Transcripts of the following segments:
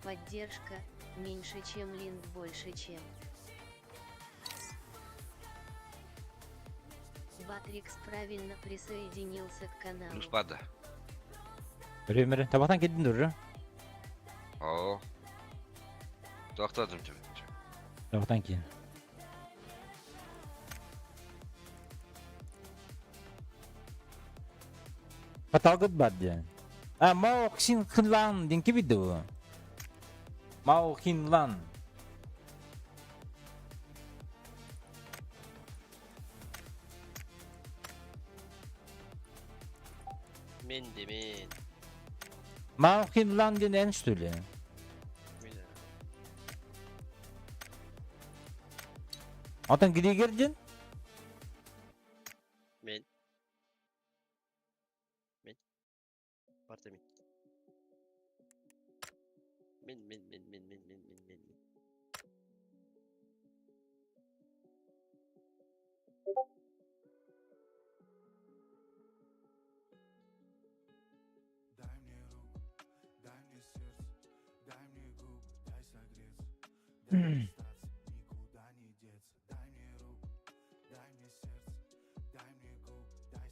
Поддержка, меньше чем линк больше чем. Батрикс правильно присоединился к каналу. Плюс пада. Рөмөрө табатан кэлдин дуру. Оо. Тоқтадым чөм. Табатан киин. Баталгыт бар диэн. А Мао Хин Хинлан диэн ким бу? Мао Хинлан. Мен де мен. Мао Хинлан диэн эн что ли? Отон Григер диэн? Мен. Мен. Барда мен. Мен, мен, мен, мен, мен, мен, мен, мен.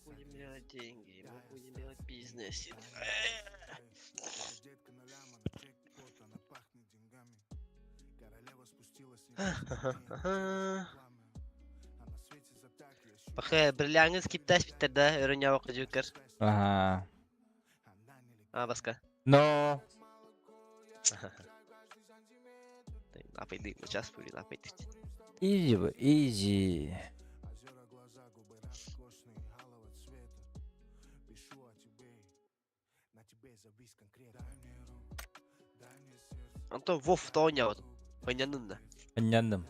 Будем делать деньги, мы будем делать бизнес. Бахы, бриллиаңыз киптәш биттер да, өрін явық жүкір. Ага. А, баска. Но. Лапайды, сейчас будет лапайды. Изи, изи. Антон Вов та ойнабадым. Ойнадың да. Ойнадым.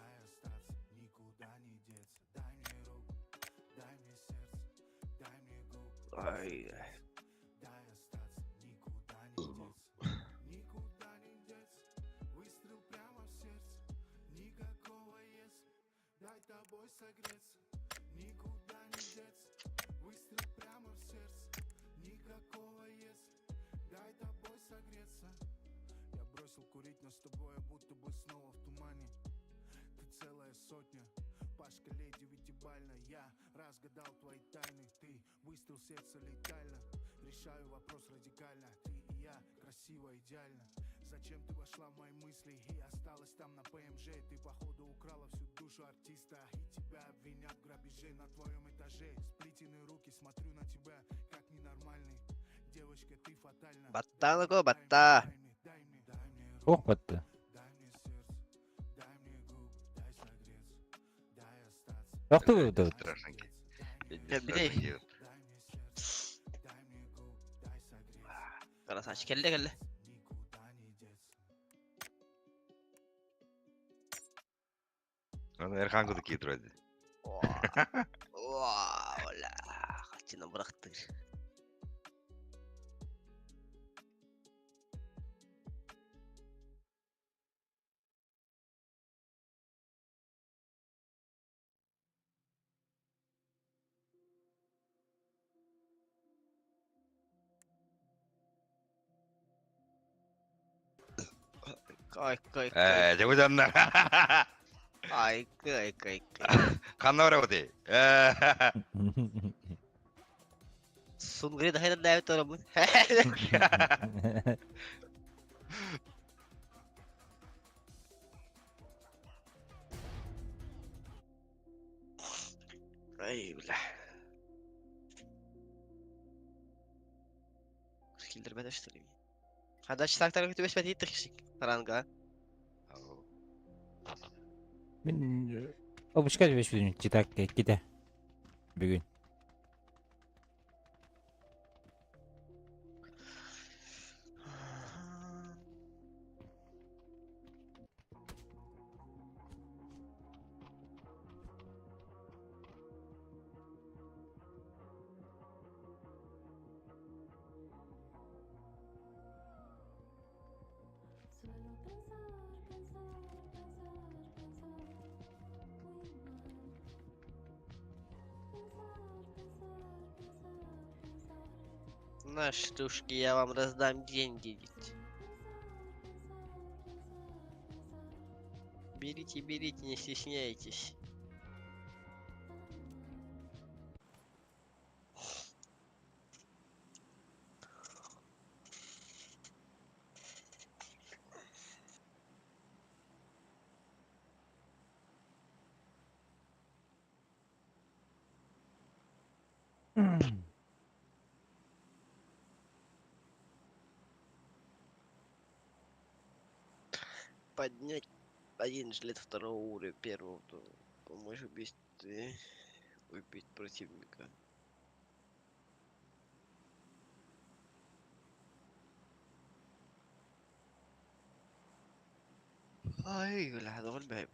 Ай. Баттаны ко, батта. Ох, батты. Охты бу Страшненький. Били. Красавчик, келді, келді. Оны Эрхан куду кии турады. Ола, хачына бырахтыр. Кай, кай, кай. Э, жабыданна. Ай, кай, кай, кай. Ханна барабыты. Э. Сунгри дахайдан дәбет орамын. Ай, бля. Килдер бәдәштер. Хадаш сактар көтү беш бәт еттик. Ранга. Мен обучка беш бүтүн читак ките. Бүгүн. На штучки я вам раздам деньги ведь. Берите, берите, не стесняйтесь. Поднять один жилет второго уровня первого, то помочь убить, убить противника. Ай, бля, هذا هو الباب.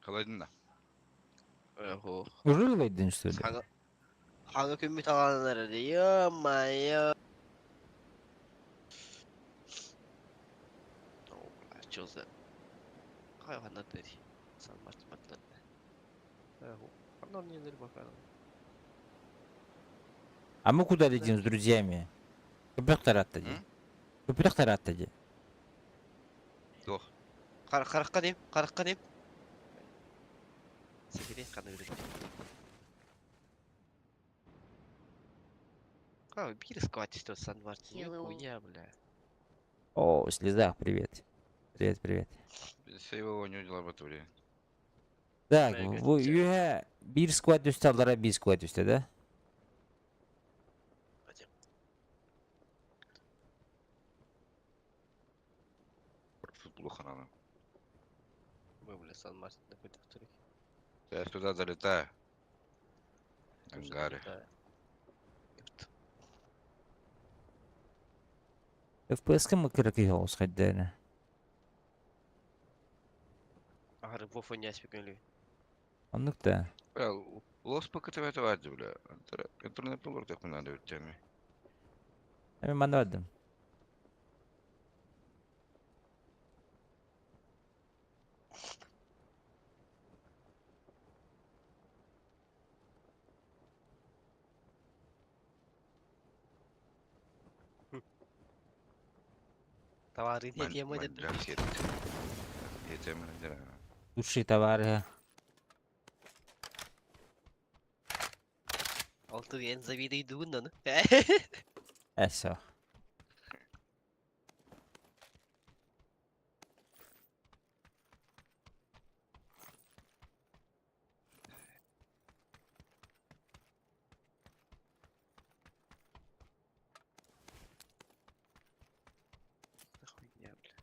Холодина. Ого. Уже ылайдын, что ли? Хага. Хага күммүт аҕаланар Ё-моё. О, бля, чё за... Хайванаттар. Сан Мартин. А мы куда летим с друзьями? Көпөх таратта ди. М? Көпөх таратта ди. Туох. Харахха дим, харахха дим. Секири ханы үрүт. Ка, бир скватис Сан Мартин. Hello. Хуя, бля. О, в слезах, привет. Привет, привет. Сейвого не лаборатории. Так, Бля, бу гостя. үһэ биир squad түстэ, аллара биир squad түстэ, да? Пойдем. Плохо надо. Мы, бля, Сан Мартин какой-то второй. Я сюда залетаю. Ангаре. Да. Ёпта. FPS кем кыракый хоус хайдана. Ага, Вова не аспекнули. Оннук да. Бля, лос пока ты это вадди, бля. Интернет полор так надо в теме. Эми манвадым. Товары не тема дед. Лучшие товары. Алты ен завидый дугундан. Эсо. Хуйня, бля.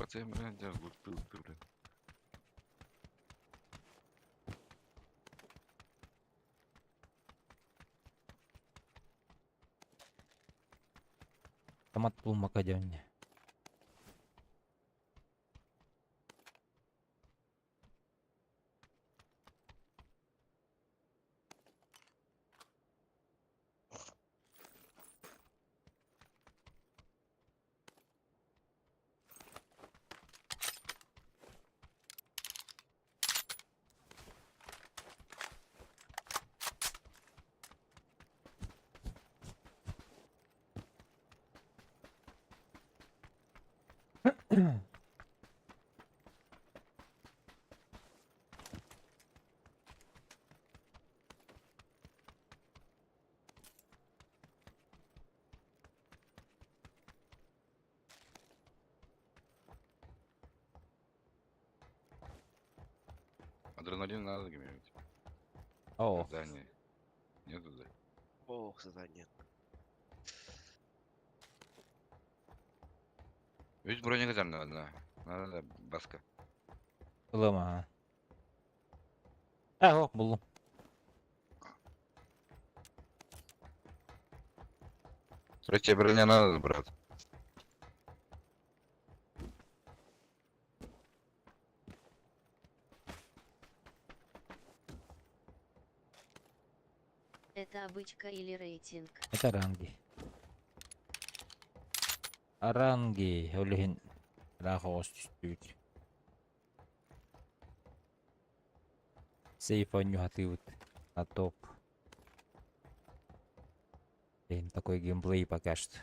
Бля. Томат булмака дённе. Адреналин надо гемировать. О, Задание. Нету, да? Ох, задание. Ведь броника там надо, да. Надо, да, баска. Ылама. А, ох, буллум. Короче, броня надо, брат. Это обычка или рейтинг? Это ранги. Ранги, олихин. Ыраах оҕус түстүбүт. Сейф оонньуу на топ. Блин, такой геймплей пока что.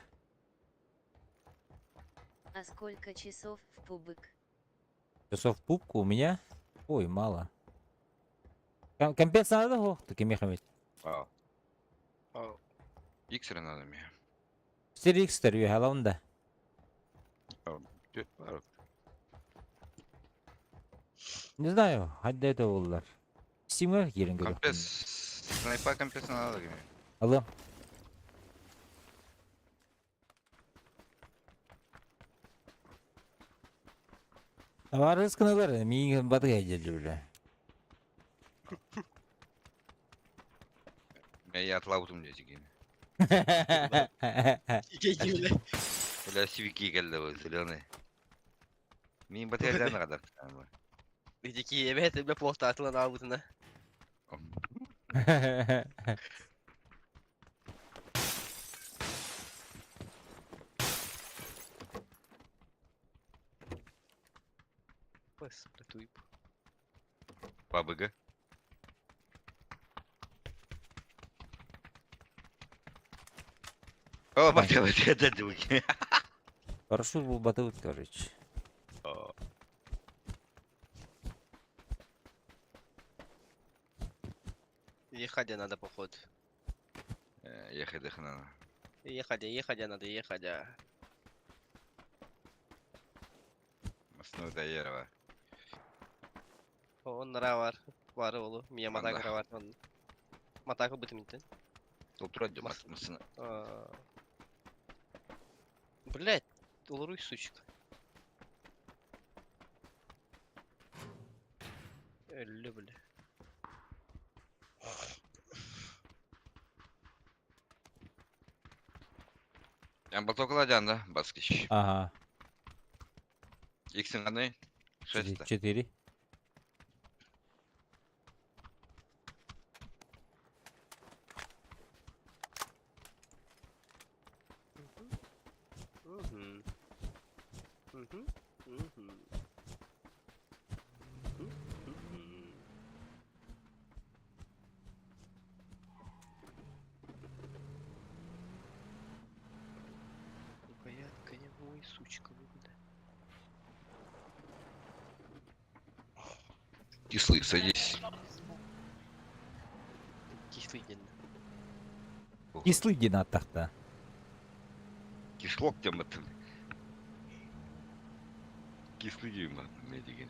А сколько часов в пубык? Часов в пубку у меня? Ой, мало. Компец надо, о, таки мехамит. Вау. Ау. Иксер надо мне. 4x юхалаунда. Не знаю, хадда это боллар. Стимга киирэн көрүөхпүн. Компес. Снайпа компес надо мне. Алло. Табаарыс гыналар, миигин батыга дьэллибилэ. Я отлаутум дьэ Киһи Бля, сивики кэллэ бу, зеленый. Мин батыйдан гадар. Дики эбэт бля плохтаатылан аабытына. Пес, бля, туйп. Бабыга. О, батя, дуки. Парашют был батут, короче. Ехать надо, походу. Ехать их надо. Ехать, ехать надо, ехать. Основа Даерова. Оннара бар. Бары олу. Мия Анда. матакра бар. Матака бытыминтен. Толтура Мас- масына. Блять, олоруй, сучка. Өллө, бля. Ян батокла жанда баскиш. Ага. Иксин аны. Шесть. Четыре. Мгм. Мгм. Мгм. Мгм. Рукоятка не ой, сучка, вы, бля. Кислый, садись. Кислый день. Кислый дин тахта. Кислок тем это. Кислый дем не деген.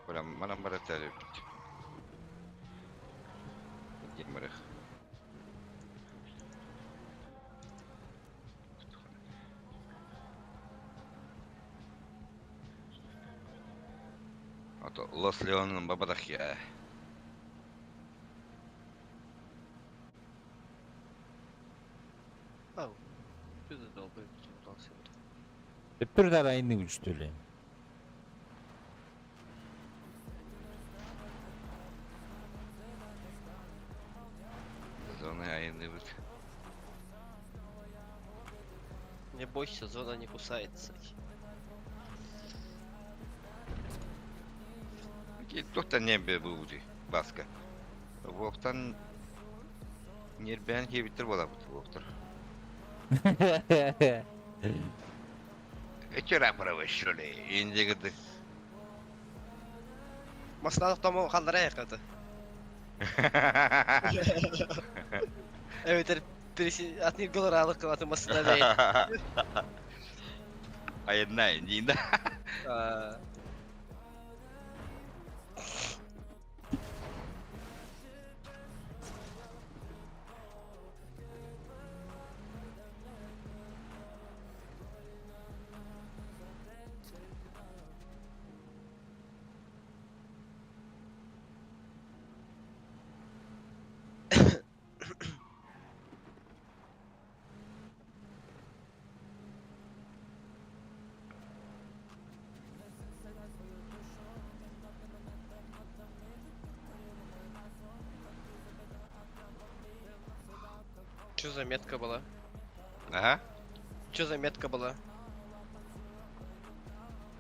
Бля, манам баратары. Геморах. А то Лос Леон Бабадахья. Ау. Что за долбоеб удался? Өппүр дарайны үчтүле. Зоны айны бит. Не бойся, зона не кусается. Тухта небе бudi баска. Воктан нербен хебитер бола бут воктор. Эчера правышоли. Индигды. Масна тому халлара якаты. Evet, birisi atayım dolar alık atın masına değil. Айна, нина. Чё за метка была? Ага. Чё за метка была?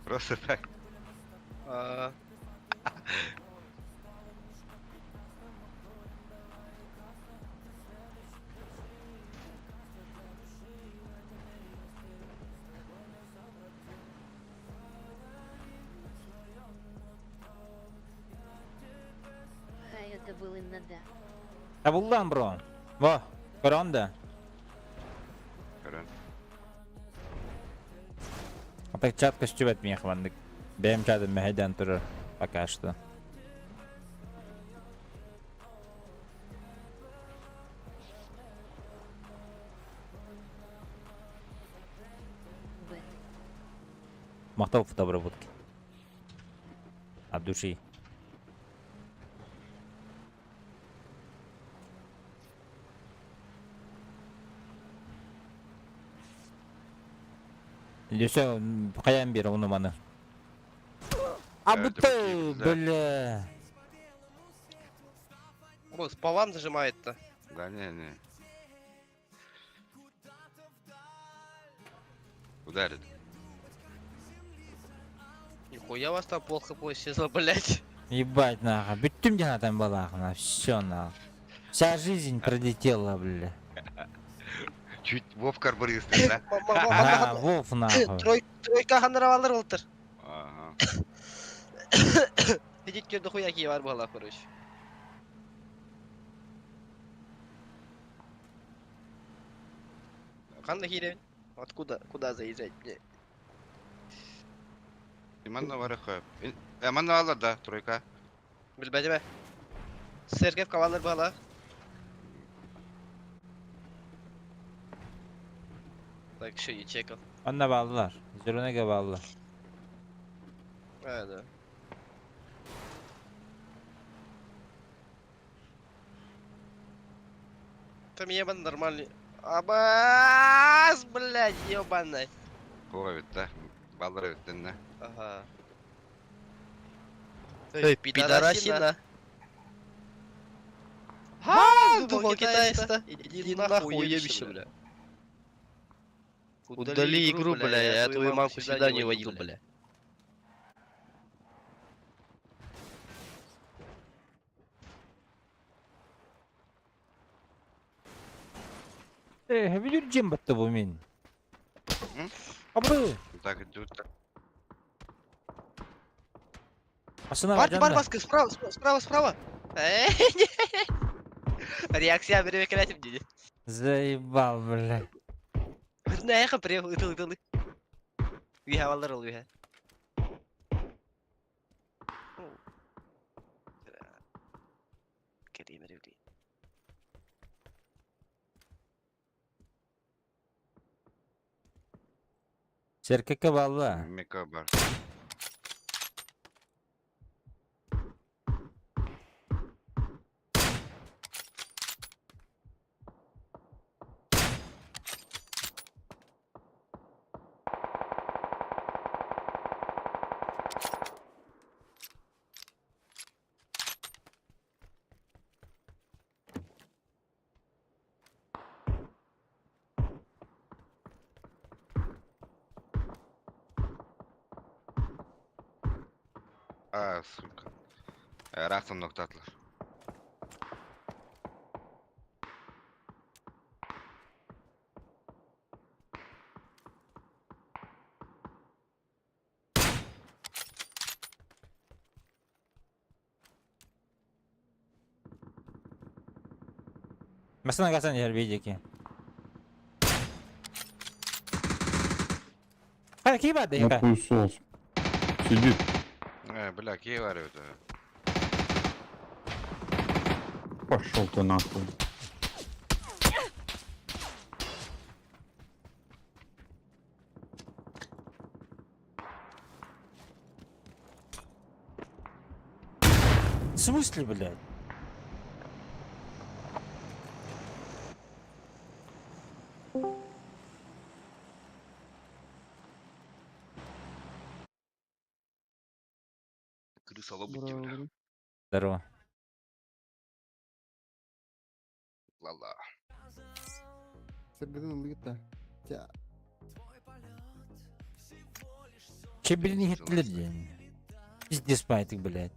Просто так. А, Хай это был иннада. Табыллан бро. Во, көрөн да. Көрөн. А так чат көстүбэт миэхэ маннык. Бэйэм чатым мэһэйдээн турар пока что. Бэт. Махтал фотобработки. От души. Өссө хайаан биэр ону маны. Абыты, бля. О, по вам зажимает-то. Да не, не. Ударит. Нихуя вас там плохо исчезло, блять. Ебать нахуй. Бүттүм диэн там балахна. Все нахуй. Вся жизнь пролетела, бля. Чуть Вовка арбористый, да? Ага, Вов нахуй. Тройка ханнарабалар болтыр. Ага. Видеть дохуя какие бар была, короче. Ханна хире. Откуда, куда заезжать мне? Манна бар Манна алар да, тройка. Билбедиме. Церковь кавалар была. Так, еще не чекал. Онно бааллар. Зеленеге бааллар. А, да. Там ебан нормальный. Абас, блядь, ебаный. Кова да. Баллар бит да. Ага. Эй, пидорасина. Ха, думал китайца. Иди нахуй, уебище, бля. Удали игру, бля, я твою мамку сюда не водил, бля. Э, видишь, батты бу мин. Абы. Так идут. Асына Бар, бар, баска, справа, справа, справа. Реакция беребекелетим диди. Заебал, бля. Нахуй приехал, ытыл, ытыл. Виха валар ол виха. Церквке баалла. Мека бар. А, сука. Рахтан ноктатлар. Масына гасан жер бейдеки. Хай, кей барды, На хуесос. Сидит. Бля, кей бар это. Пошел ты нахуй. В смысле, блядь? Крыса лобути, бля. Здорово. Ла-ла. Сыргытын ыллыгыт да. Чэ, Чебилин иһиттилэр диэн. Пиздец баайтык, блядь.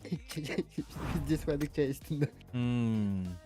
Пиздец баайдык чай истин да. Ммм.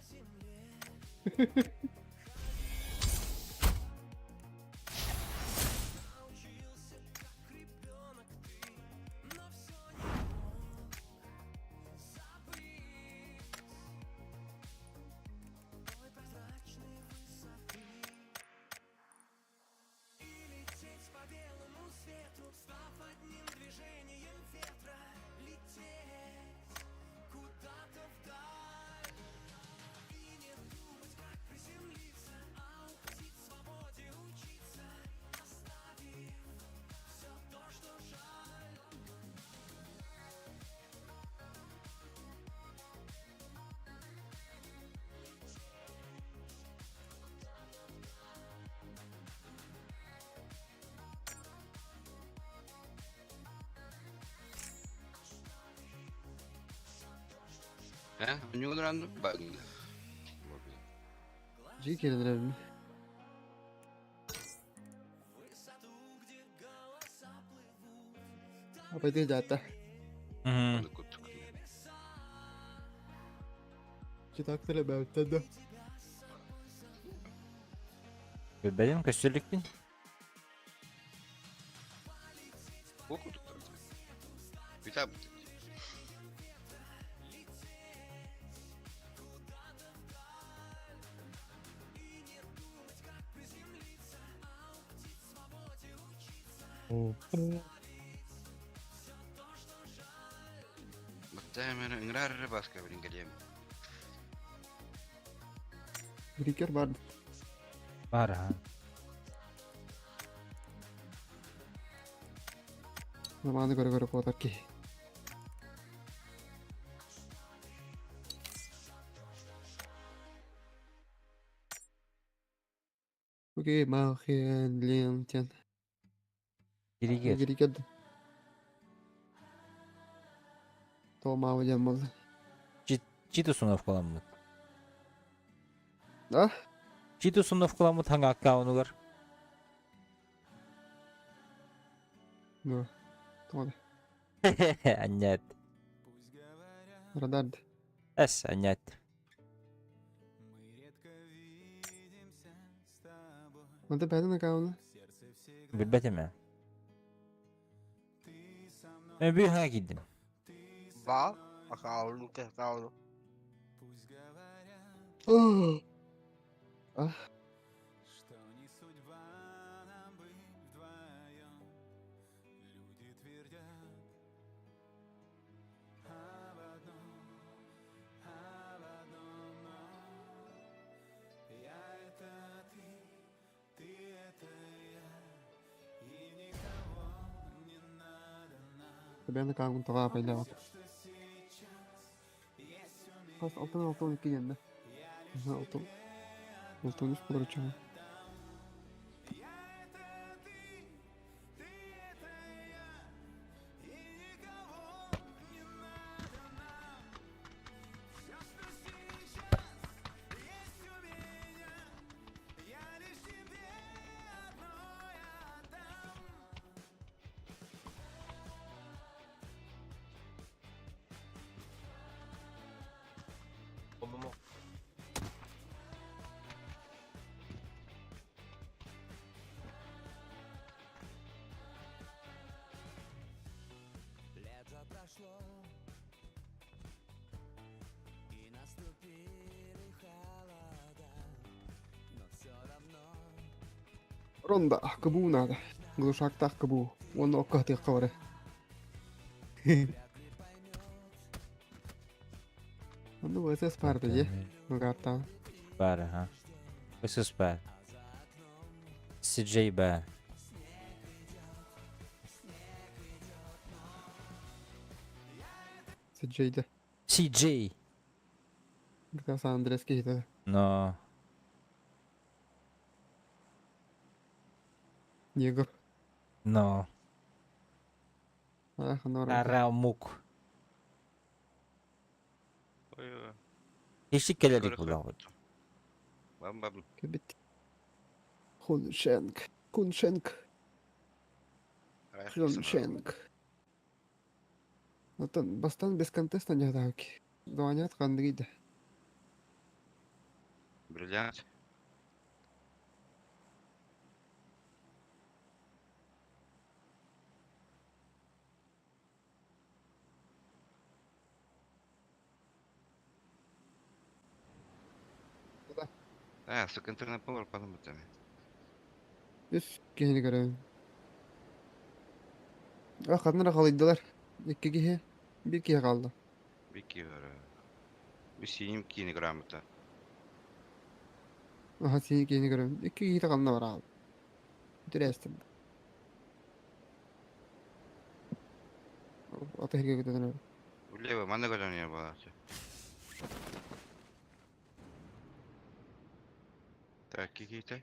Э, Ньугунранды багында. Жиги келдиребин. Апайдыга жаатта. Мгм. Куттук. Читактыра бәбиттен да. Билбэтим көстүлүкпүн. Окудук. Витап. Баттамена ыңрар баска билин келем. Брикер бар. Бар ha. Заманы көрө-көрө куотар киһи. Окей, Махен, Лентен. Киригер. Гирикер. Тома диэн буолла. Чит установкаламмыт. Да? Чит установкаламмыт хаҥа аккаунугар. Ну. Тома. Аннят. Радар. Эс, аннят. Онто бэйэтин аккауна. Билбэтим ээ. Мен бүү хаҥа киирдим. Ба, аккаунт, аккаунт. А, бэйэтин аккаунтун тоҕо аапайлаабат. Хас алтан алтан икки диэн да. Алтан. Алтан үс буолар оччоҕо. Ронда ахкыбуу наада. Глушакта ахкыбуу. Уонна окко хатыахха бары. Онно ВСС баар да дьэ. Нугааттаан. Бар ha. ВСС бар. CJ бар. CJ да. CJ. GTA San Andreas киһитэ. Но. Негр. Но. Ах, нора. Арамук. Ой, ой. Хищник кэлэрик булаҕыт. Бам бам. Кэбит. Хуншенк. Куншенк. Хуншенк. Оттон бастан без контеста не атаки. Дуанят ханныгый да. Бриллиант. Аа, сука, интернет болор подумать. Үс киһини көрөбүн. А ханна эрэ халыйдылар. Икки киһи, биир киһи хаалла. Бики Үс синим киини грамота. Аха синий киһини көрөбүн. Икки киһитэ ханна бараал. Интересно. Ата иһиргэ көтөн Влево, манна көтөн иһэр буолааччы. Так, киһитэ.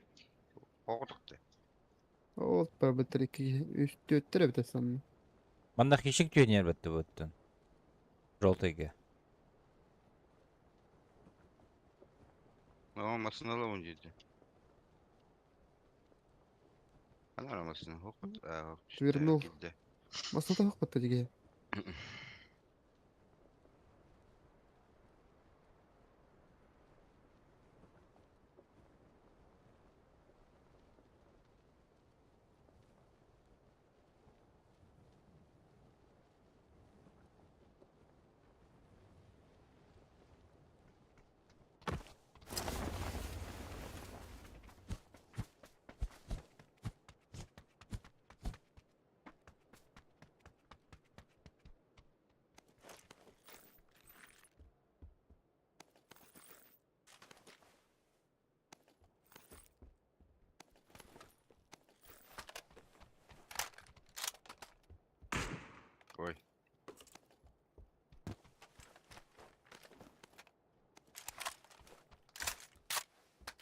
Оҕотукта. Ол барбыттар икки киһи. Үс түөттэр эбитэ санна. Манна хищник түһэн бэтти буттун. Желтыйга. О, масыналабын диэти. Ана масына хоппут. Свернул. Масыната хоппут диге. Ой.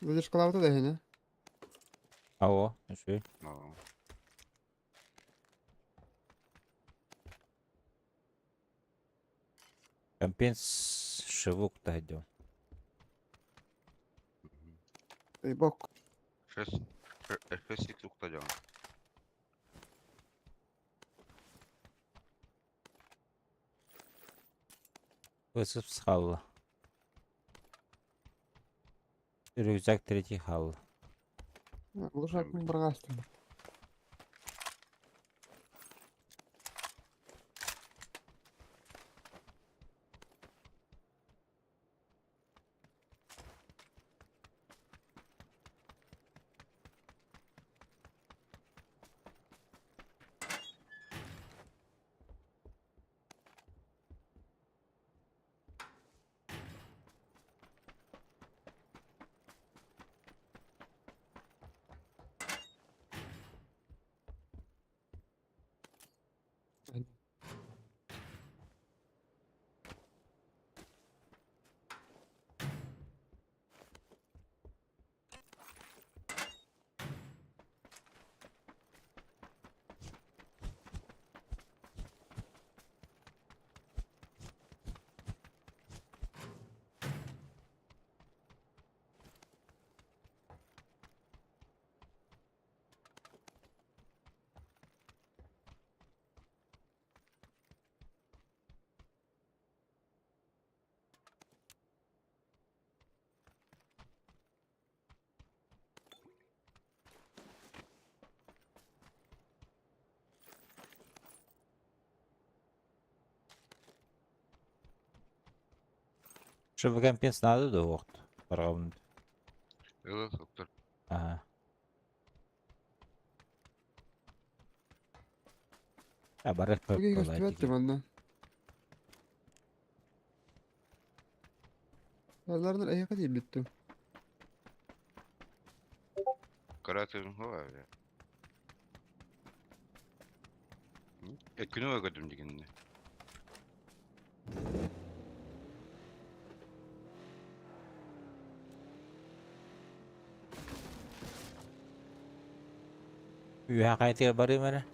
Выдержкалаабыта да иһинэ. Ао, үчүгэй. О. Компенс шивук тайдем. Бок. Шесть. Шесть икс уктадем. Высып схалла. Рюкзак третий хал. Лошадь баргастым. Чтобы компенс надо да вот. Раунд. Ылы, доктор. Ага. А барых Үгүй көстүбэт манна. Алардан эһиэхэ тиийбиттим. Каратын хуа. Күнү көрдүм дегенне. Үһә кайтыга барыйм эрэ.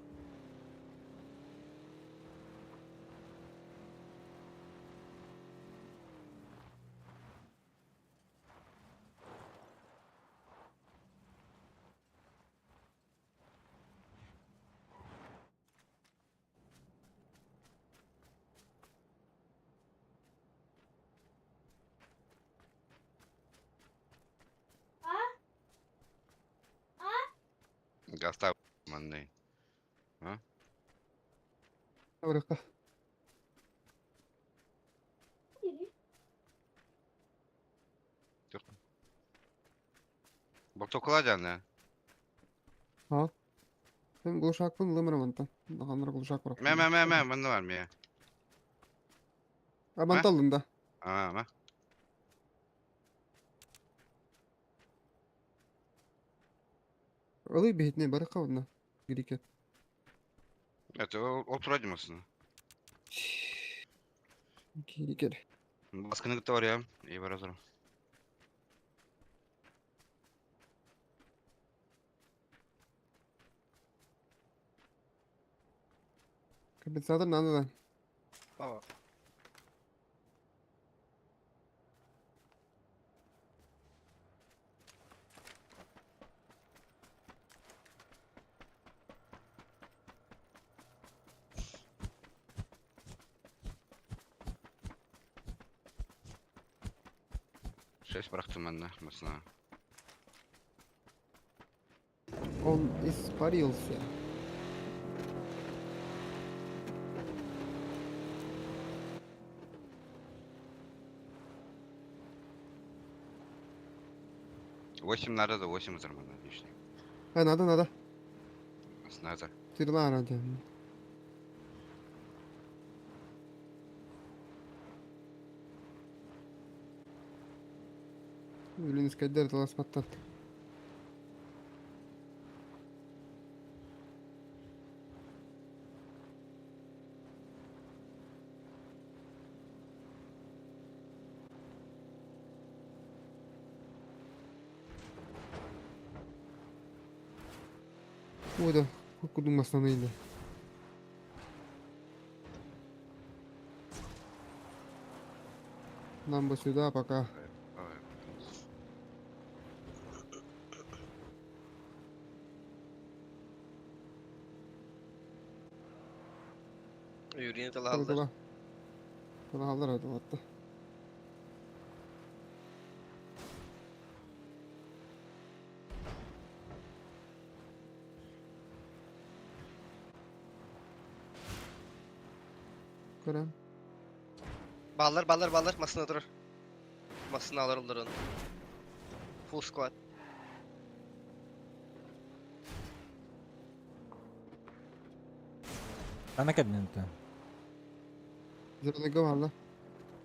Гастав манный. Барыахха. Болтокула дьааны. Мен глушакпын ылым эрэ мантан. Ханнара глушак Мэ бырахтым. мэ мэ мэ манна бар мэ. А мантан ыллым да. А, мэ. Ылый биһитинэ барыахха уонна. Грикет. Это ол турар димасына. Киирикер. Баскыны кытта барыам. И бара турам. Компенсатор надо да. Ава. Шесть бырахтым манна масына. Он испарился. Восемь надо, да восемь нормально, отлично. А, надо, надо. Надо. Стрела ради. Блин, искать ласпаттан. Ой, да, кудум основные. Нам бы сюда пока. Юрийni талааллар. Тыла. Тыла алар это вот. Көрөн. Баллар, баллар, баллар. Масына турар. Масына алар олар оны. Full squad. Ана кабинетте. Зеленый балла.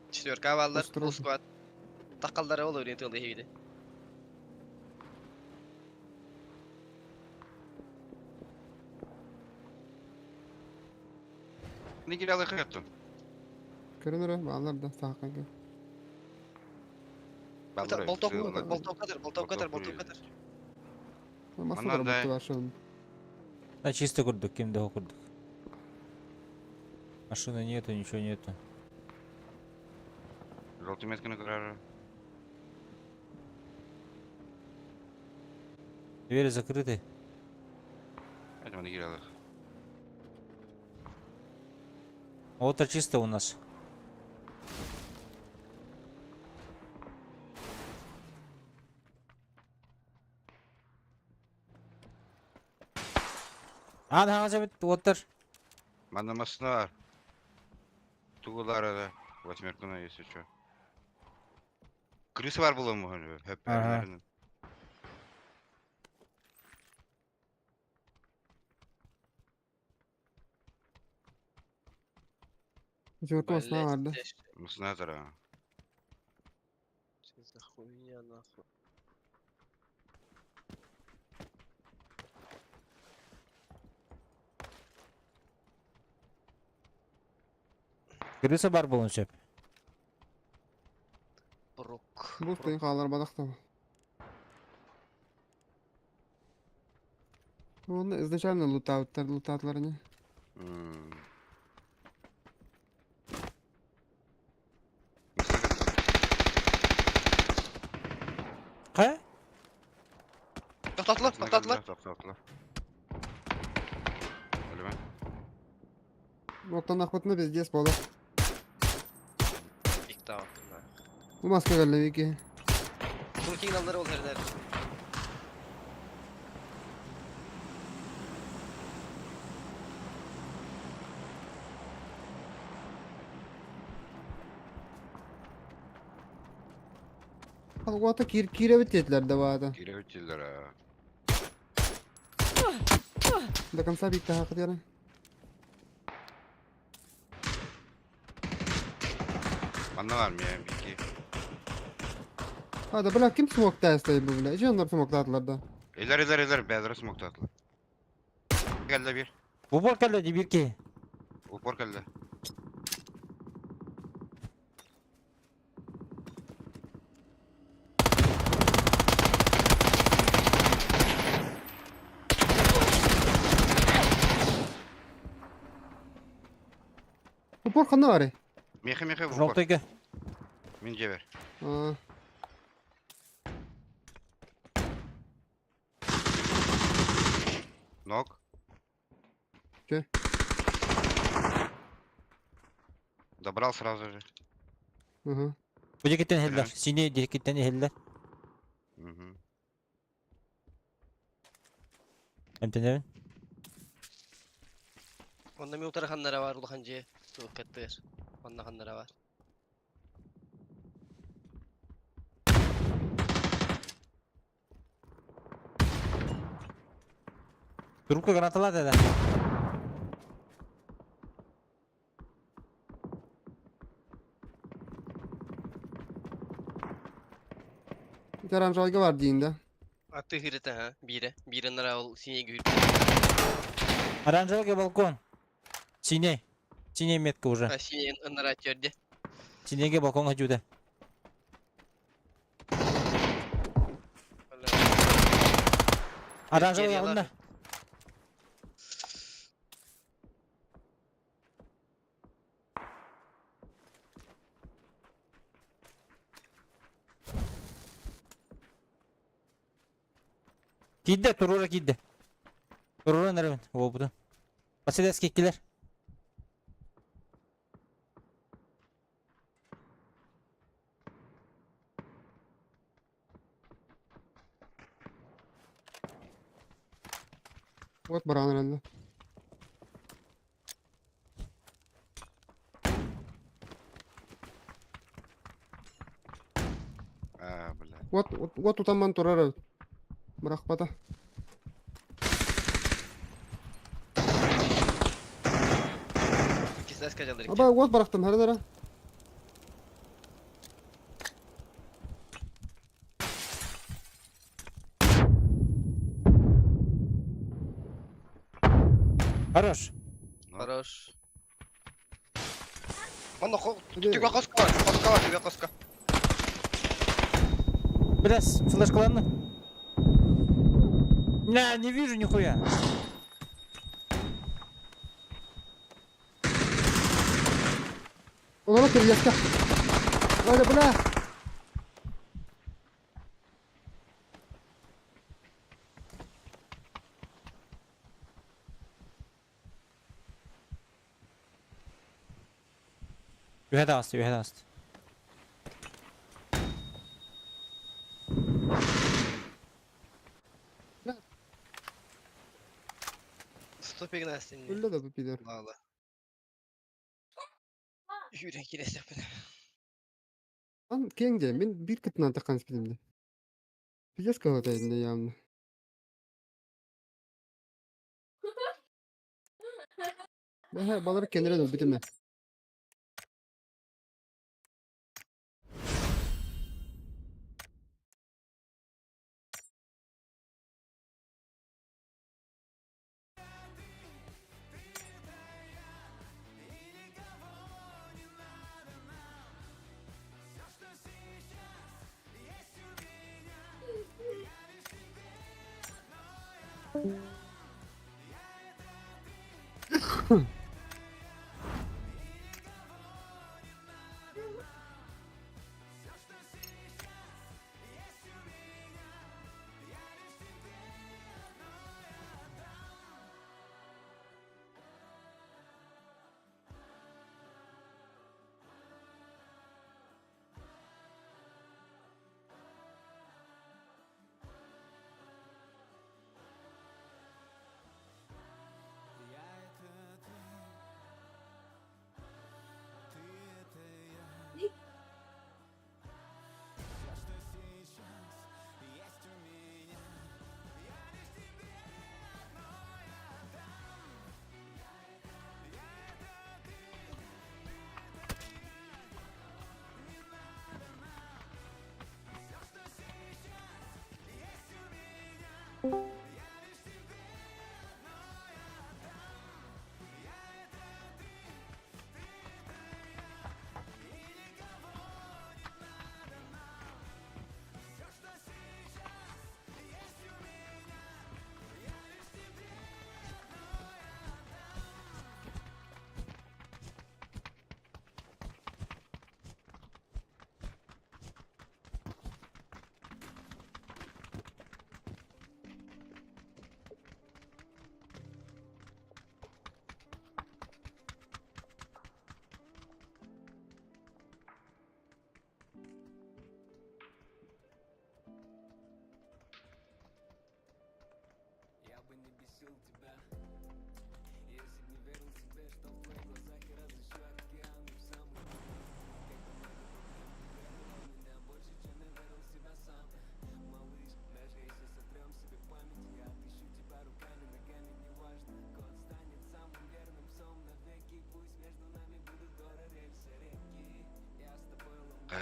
Четверка баллар. Full Осторожно. squad. Такаллары ол Юрийni тылы хейди. Не кирялы хаттым. Көрөн эрэ баллар да саакка. Болток, болтокатыр, болтокатыр, болтокатыр. Масына Манна да. бутты башын. Да чисто курдук, ким да курдук. Машины нету, ничего нету. Желтый метканы көрөр. Двери закрыты. Это мы кирялы. Вот это чисто у нас. А, да, вот Манна масына бар. Тугулар да. Восьмерканы, если что. Крысы бар булуы мүмкін. Хөп. Ага. Четверка масына бар да. Масына тара. Что за хуйня нахуй? Крыса бар болун сөп. Брук. Бу тыйын хаалар бадахта. Ну, изначально лутауттар, лутатлар не. Кай? Тоқтатылар, тоқтатылар. Тоқтатылар. Өлеме. Оттан охотно пиздец болар. Иктау. Бу маска келди. Туркин алдар ол жердер. Уота киир киирэбит диэтилэр да баата. Киирэбит дииллэр аа. До конца бииттэһэххит диэн. Манна бар миэ бики. А да бля ким смоктаастay бу бля? Ичи оннор смоктаатылар да. Илер илер илер бэйэлэрэ смоктаатылар. Кэллэ биир. Упор кэллэ дии биир киһи. Упор кэллэ. Упор ханна баарый? Миэхэ миэхэ упор. Желтыйга. Мин дьиэбэр. Аа. Нок. Че? Добрал сразу же. Угу. Бу диэкиттэн иһэллэр. Синий диэкиттэн иһэллэр. Угу. Эмтэнэбин. Онно мин утары ханнара бар улахан дьиэ туох каттыыр. Онно ханнара бар. Трубка гранаталаат этэ. Ити оранжевайга бар диин да. Аты хырыта ха биирэ. Биирэ нара ол синий гүр. Оранжевый балкон. Синий. Синяя метка уже. А синий нара төрде. Синийгэ балкон хадьюда. Оранжевый онно. Киирдэ, туруора киирдэ. Туруоран эрэбин, уолбутун. Василевский киллэр. Вот баран эрэллэр. А, бля. Вот вот тутан турар эбит. Бырахпата. Аба уот барахтым хара Хорош. Хорош. Манна түгэ хоска бар, хоска бар, түгэ хоска. Бля, флешкаланна. Бля, не вижу нихуя. Олорор кирилиэскэ. Ой, бля. Үһэ таҕыста, үһэ таҕыста. 115 Өллө да бу пидор. Мало. Үүрэн киирэстэхпинэ. Ан киэҥ дьэ, мин биир кытынан таххан испитим дии. Пиздец кыһалҕата иннэ явно. Бэһэ балар кэннирэн өлбүтүм ээ.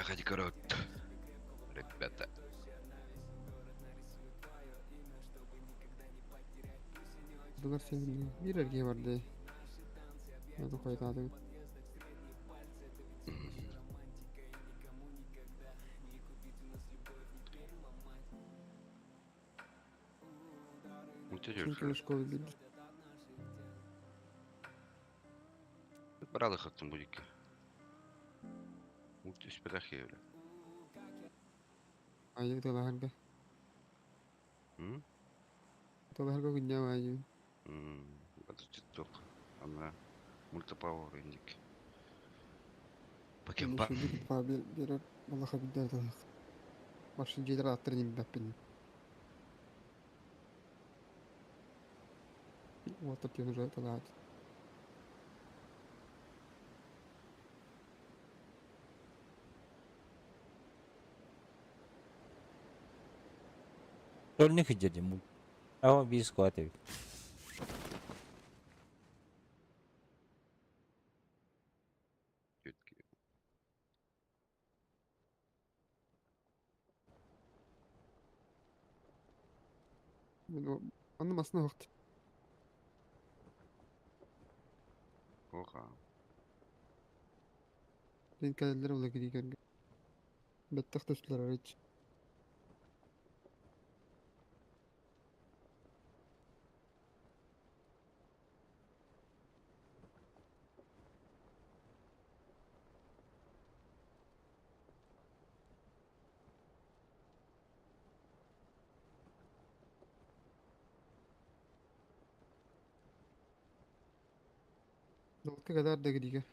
Хайа корот. Ребята. Дулар сен бир эрге барды. Надо койтады. Мультидюр. Сен школы бир. Бралы хаттым будики. Мульти үспетах евле. Айы талаһарга. М? Талаһарга күннә айы. Бата тикток. Ана мультипауэр индик. Пакемпа. Бир бир Аллаха бидер талах. Башын жедер аттыр ним бәппин. Отыр тен уже талат. Только хиджи мульт. А он бис куаты. Анны масына вакыт. Оха. Мен кәлелер ола киригәргә. Бәттәх төсләр арыч. Долка kadar da gidiyor.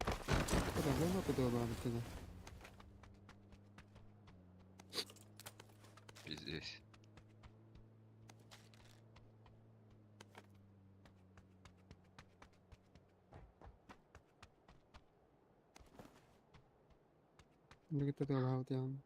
Kadar ne kadar var bir tane. Пиздец. Ne kadar var yani.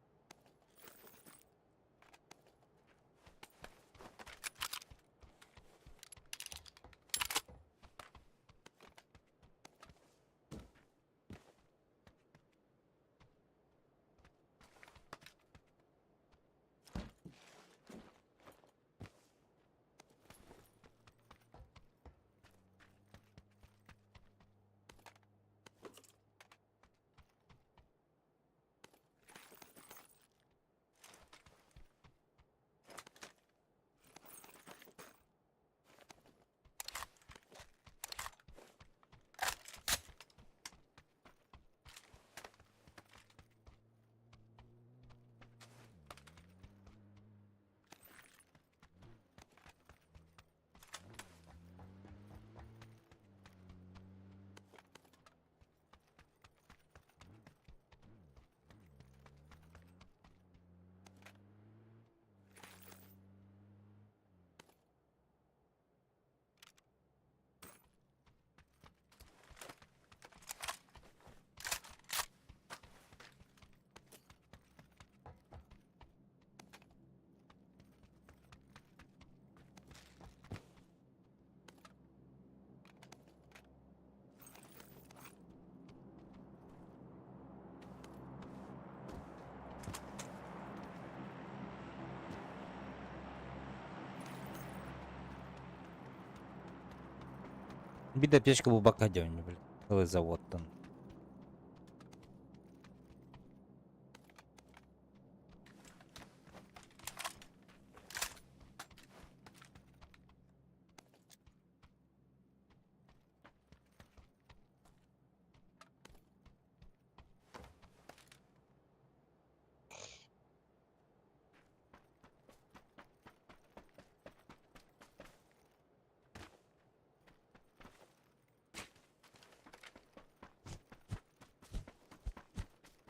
Биир да аптечка булбакка дьонньу, блин. Ылы заводтан.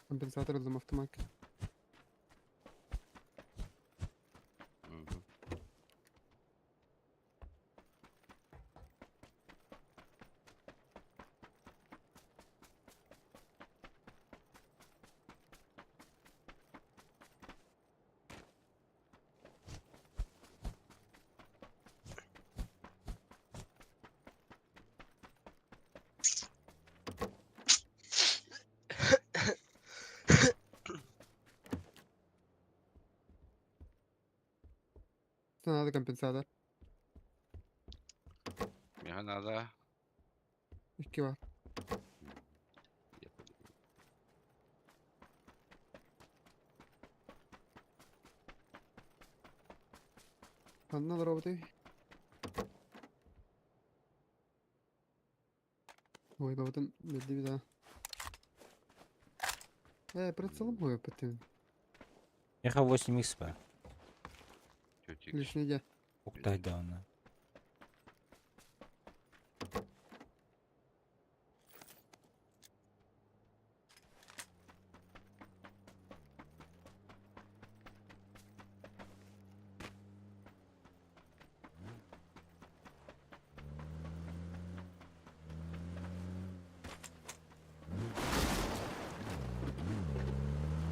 Компенсатор ыллым автомакка. Мгм. Надо компенсатор. Миэхэ наада. Икки бар. Ханна олоробутуй? Ой, бабатын бэрдибит аа. Ээ, прицелом ойоппут Миэхэ 8 х баар. Тетик. Лишний дьэ. Уктайдаҕына.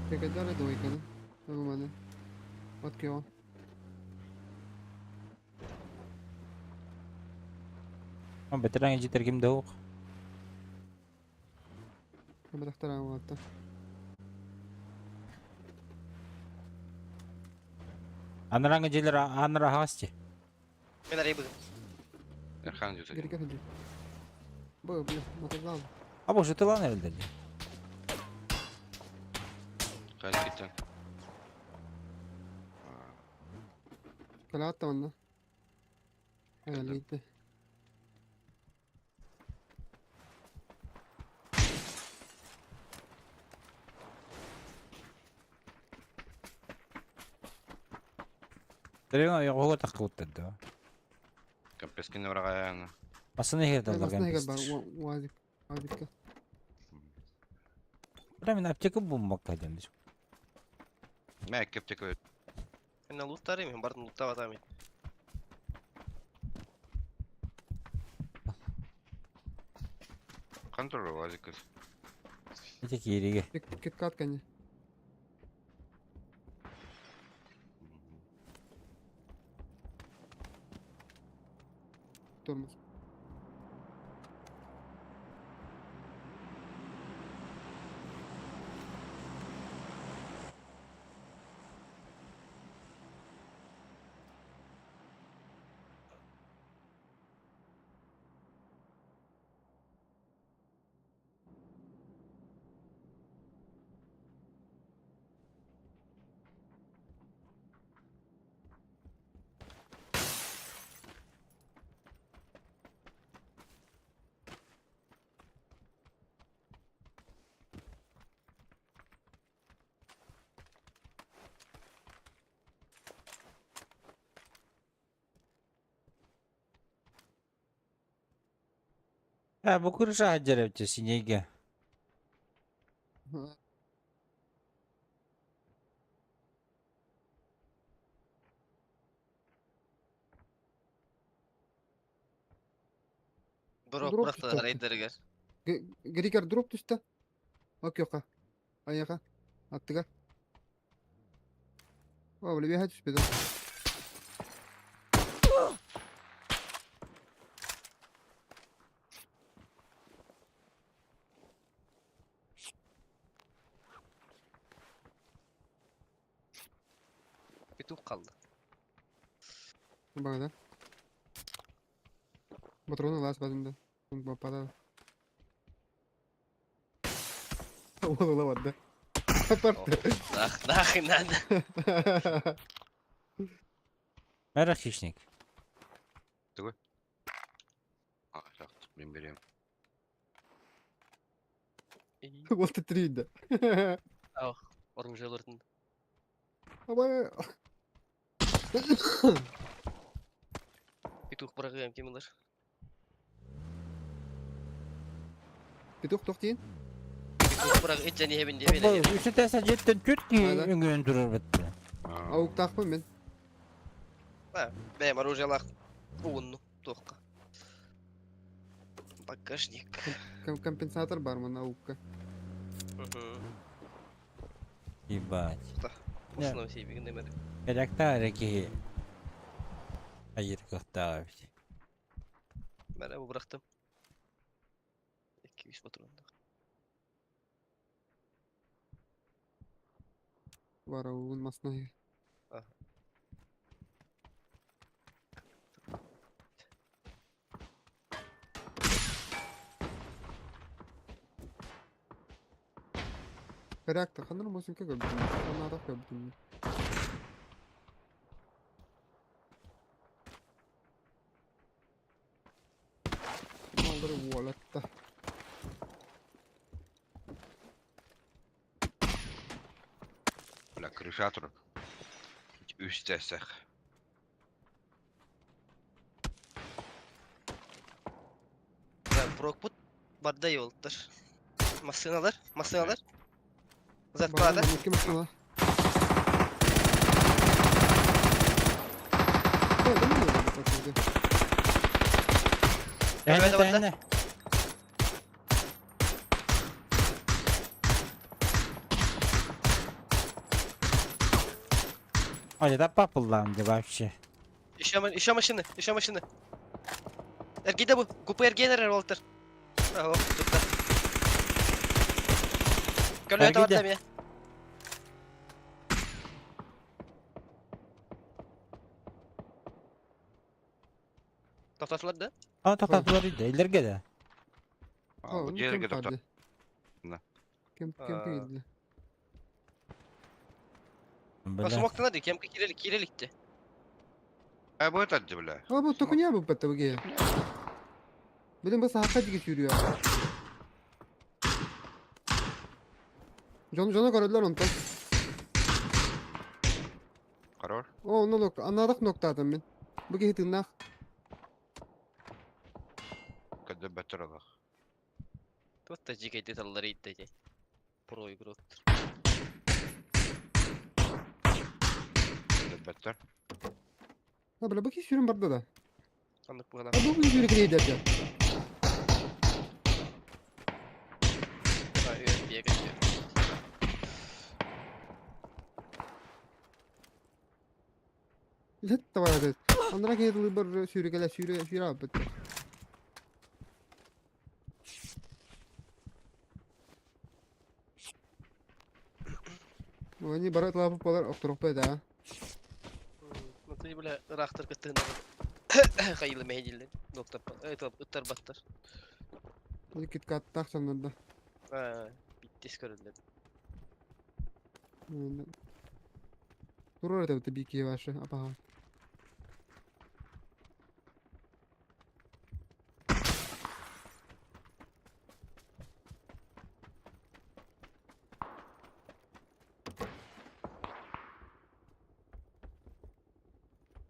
Кэкэдэр двойканы. Ылыманы. От кио. Бэтэрэҥ дьиэтэр ким да суох. Бырахтар аҕалатта. Анарааҥҥы дьиэлэр ааннара аһаҕас дии. Мин арыйбытым. Эрхан дьиэтэ. Гэргэ сылдьар. Бу, бля, мотоциклан. А боже, тылан эрэллэр дии. Хайа киттен. Кэлэҕит да манна. Элиитэ. Тэрин ойоҕоһуга таххыбыттар дуо? Компескин быраҕайаана. Массыына иһигэр даллар Массыына иһигэр бар, кэмпиэстэр. УАЗик. УАЗикка. Бля, мин аптека булбакка диэн. Мэ кептек Мен луттарым, мен бардым луттабатам. Контроль УАЗик. Ити кииригэ. Киткат кэннэ. Тормоз. Э, бу крыша деревте синейге. Дроп Дроп бырахтылар түстэ. рейдергер. Григор дроп түстэ. Окьоха. Айаха. Аттыгар. О, бля, бэһэ түспүт. Петух қалды. Багада. Патроны лас базында. Попадал. Уол ыла барда. Барда. Нах, нахуй надо. Мэр хищник. А, так, мен берем. Уол титрийдэ. Оружие олордун. Аба. Петух быраҕыам ким ылар? Петух туох диин? Петух бырах итчэн иһэбин диэбин. Үсү тэсэ дьиэттэн түөрт киһи Ада. үҥүөн турар бэтте. Ауктаахпын мин. Бэйэм оружиелаах уунну туохха. Багажник. Компенсатор бар манна аукка. Ебать. Основной сейбигин нэмэр. Электар киһи. Айыр кыахтаах эбит. Мәрэ бу бырахтым. 200 патроннаах. Бар аугун масна. Характер ханар мосинка көрбүтүм. Ханнаатах көрбүтүм. Малдары уолатта. Бля, крыша турар. Үс тэсэх. Брокпут барда yoldur. Массыналар, массыналар. Зарплата. Икки машина. Ой, да ну, да, да, Эһэнэ Давай, давай. тэһэнэ. Ой, да папыллаам дии вообще. Еще, еще машины, еще машины. Эргиде бу. Купе эргиен эрэр уолтар. Ого, тутта. Көлөтө Эргиде. барда эмиэ. Тоқтатылар да? А тоқтатылар иде, илерге да. А, бу жерге тоқтат. Да. Кем кем кирди? Бля. Смоктана ди, кемке кирелик, киреликти. А бу это бля. А бу токуня бу бетте буге. Билин бу сахакка диги сүүрүө. Жон жона көрөлөр онтон. Қарор. О, онно нок, анадах ноктаатым мин. Бу киһи тыыннаах. Когда беттер алах. Тут та жигейди таллар итте ди. Про игроктор. Когда беттер. А бля, бу киһи сүүрэн барда да. Аннык бугана. А бу киһи сүүрэ кириэдэр дьэ. Бега. Лет давай Анара киһи тылы бар сүүрэ кэлэ сүүрэ сүүрэ аппыт. Они барат лапы полар охторохпай да. Ну ты, бля, рахтар кыттыгына. Хайылы мехедилден. Доктор, это ыттар баттар. Они киткаттаах саннарда. Биттес көрүлдү. Турар это бики ваши, апаха.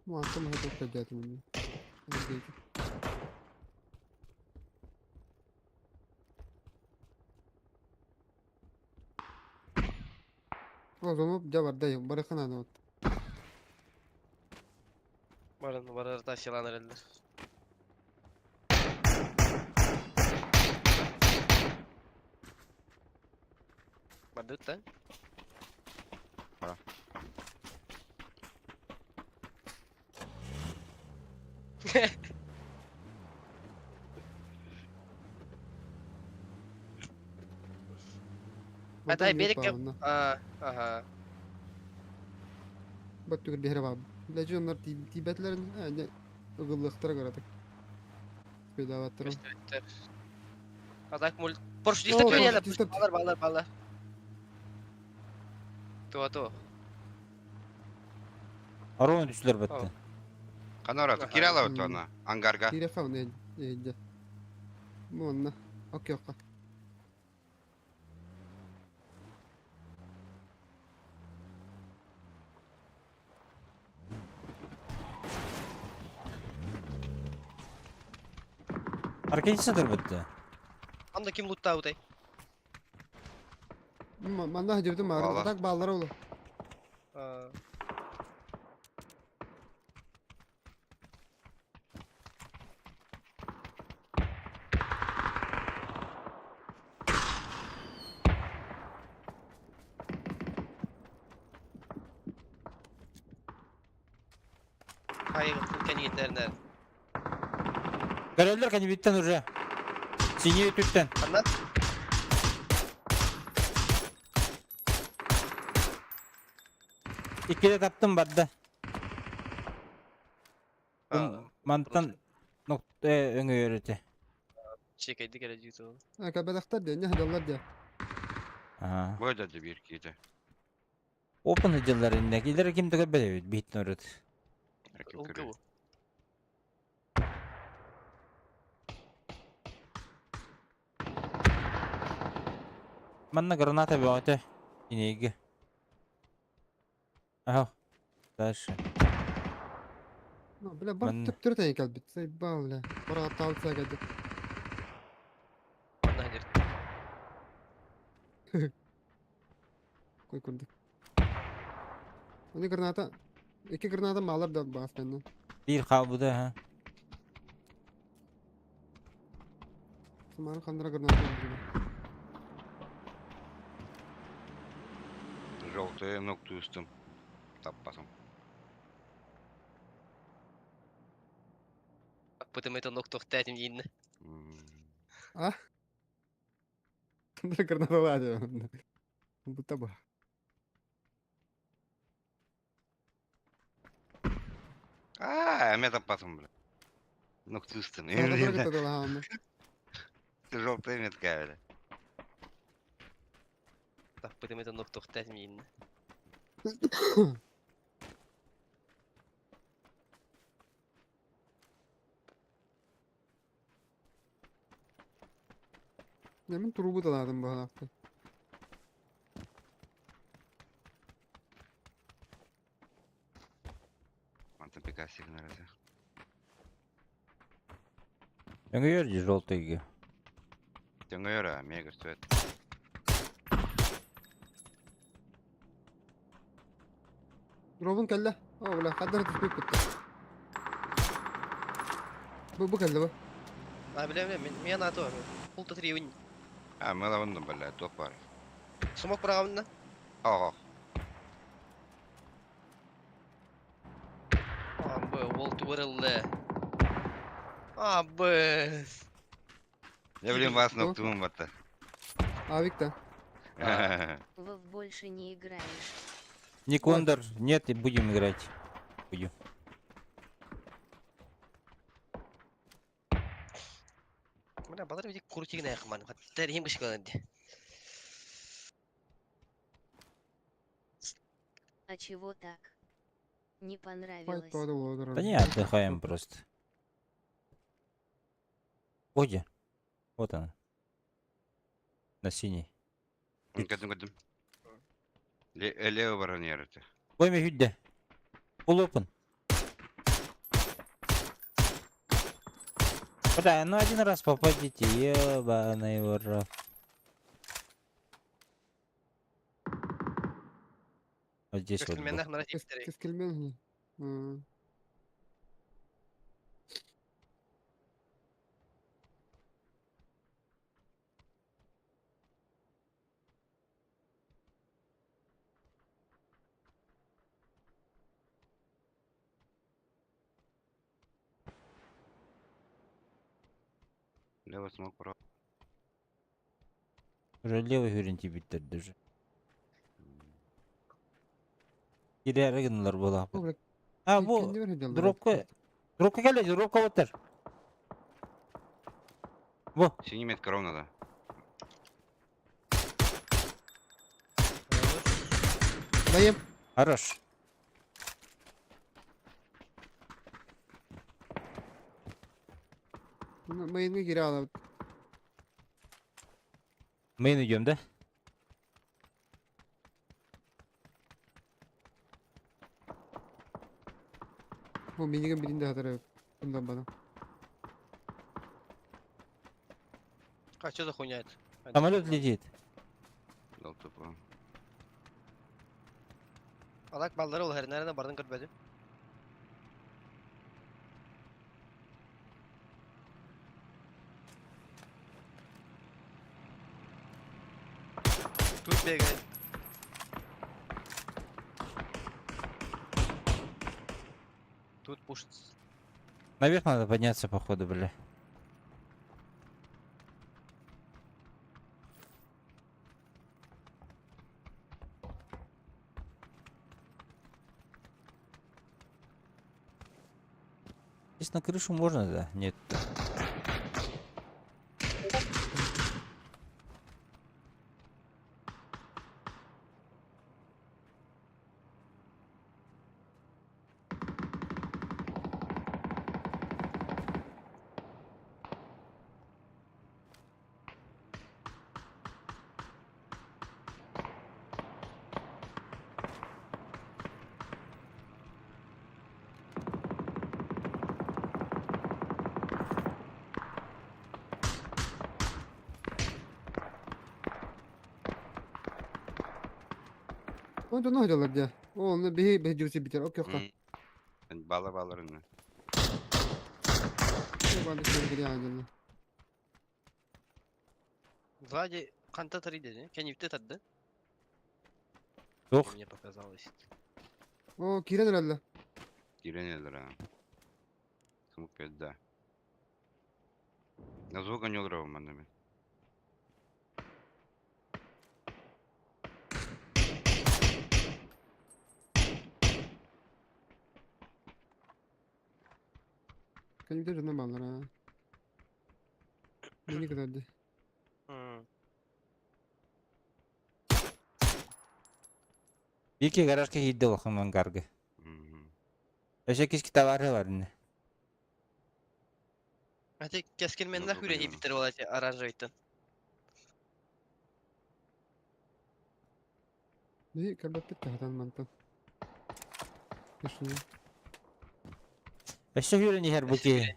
Ну, а там готов дядя мне. О, зону дьэ барда, барыхына вот. Барын барар тасилан эрелдер. Бардыт да? Бара. Атай берекке а ага. Бат түгір бэһэрэ баар. Лэдьи оннор тиийбэтилэрин ээ ыгыллыахтара кыратык. Успейдаабаттар. Көстүбүттэр. А так мульт. Порш О, дистопия дистопия. Балар, балар, балар. Туа, туа. Арон түстүлэр бэтте. Ханара, Аха. кирала вот она, ангарга. Киириэххэ оны эйдэ. Муонна. Окей, окка. Аркадий сытар бэтте. Анда ким луттаабытай? Манна хадьыбытым баар. Баалар. Так бааллара ол. Хайыгытын кэнигитлэринэр. Көрөллөр кэнибиттэн уже. Синьи өтүттэн. Ханна? Иккиде таптым барда. Мантан нокта өҥөйөр этэ. Чекайды кэлэ дьиитэ. Кабадахтар диэн, не хадаллар диэн. Аа. Бу да бир киите. Опын дьыллар иннэ. Килер ким да көрбөт бит норут. Ким көрөр. Ол Манна граната бөҕөтө. Инеге. Аха. Дальше. Ну, бля, бар Манна. төптөрү тайын кэлбит. Сайбал, бля. Бара таалса кэлбит. Манна хадыр. Кой курдук. Они граната. Икки граната малар да баас бэннэ. Биир хаалбыта ха. Самары хандра граната булдум. Желтые ноктустым. Таппасым. Бытым это ноктох тэтим дииннэ. М. Хандра граната ладя. Будто бы. А, мен таппасым, бля. Ноктустым. Граната Желтая метка, бля. Бытым это ноктох тэтим дииннэ. Мен трубу да ладым баалаахты. Мантан пикасик наразы. Өҥөйөр дии желтыйга. Төңөйөр, мега стоит. Дробун кэллэ. О, бля, хаддар түспүт битте. Бу бу кэллэ бу. А, бля, бля, мен ато. Пулта три А, мы лавандым, бля, топ бар. Смок правильно. Ого. А, б, ол туырылды. А, б. Я, блин, вас Что? ноктумум батта. А, Виктор. Вов больше не играешь. Никондор, нет, и будем играть. Будем. Бля, балар бит крутигне якман. Хаттар хим кышкаланды. А чего так? Не Пай понравилось. тода болор. Да не, отдыхаем просто. Оде. Вот она. На синий. Кадым, кадым. Лево баронер это. Ой, хүдде. Full open. Бля, ну один раз попадите, ебаный в рот. Вот здесь вот был. Кескилменнах нара типтери. Кескилмен. М. Лево смог про. Уже левый хүрен тибиттер даже. Кирәре гыннар була. О, бля, А, бу кэнди бер хадаллар. дропка. Дропка кэлэ, дропка батар. Во. Синий метка ровно, да. Даем. Хорош. Мейнге кире алабыт. Мейн идем, да? Бу минигин билин да хатар Bundan bana. А что за хуйня это? А, Самолет летит. Дал тупо. Алак баллары ол хернерine бардın көрбөдүм. Тут бегает. Тут пушится. Наверх надо подняться, походу, бля. Здесь на крышу можно, да? Нет. Onu ne hocalar diye. Onu bir bir cüzi biter. Okey okey. Бала баларына. Ben de şöyle giriyor aynen. Сзади канта 3 dedi. Кенипте тадды. Yok. Мне показалось. O kiren herhalde. Киренелер, а. Смук 5, да. На звука не удрал манами. Benim de ne bağlar ha. Ne kadardı? Iki garajka hidde bakın gargı. Öşe kişki товары var ne? Ати кескин мен Ну, нахуй понял. битер болати оранжевый-то. Ne kadar bitti hatan mantan. Düşünün. Öşe hürün her bu ki.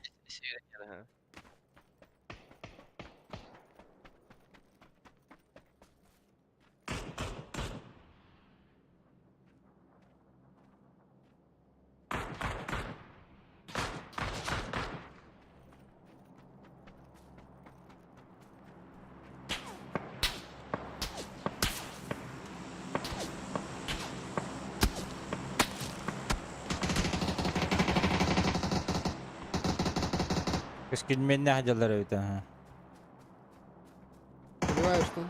Keskin men ne hacalar öyle ha. Понимаешь, что?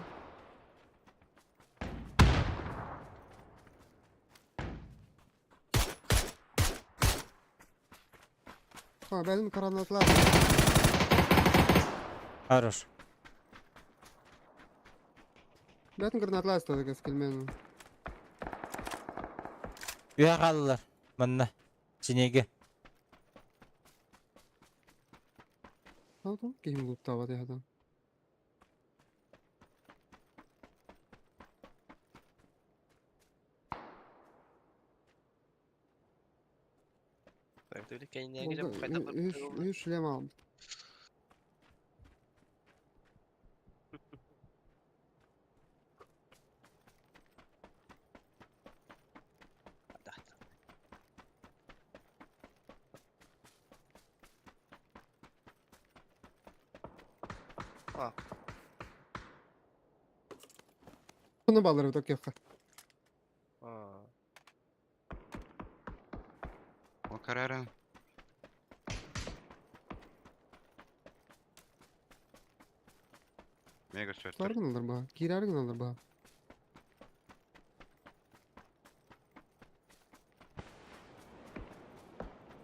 Ha benim karanlıklar. Хорош. Benim karanlıklar istedik eskilmenin. Üye kaldılar. Manna. Çinege. Oldu? Kim loot tava diye adam. Так, только не girip kayda Üç шлем aldım. Bunu bağlarım tok yok. О, карара. Мега сөттер. Sargın alır bu. Girergin alır bu.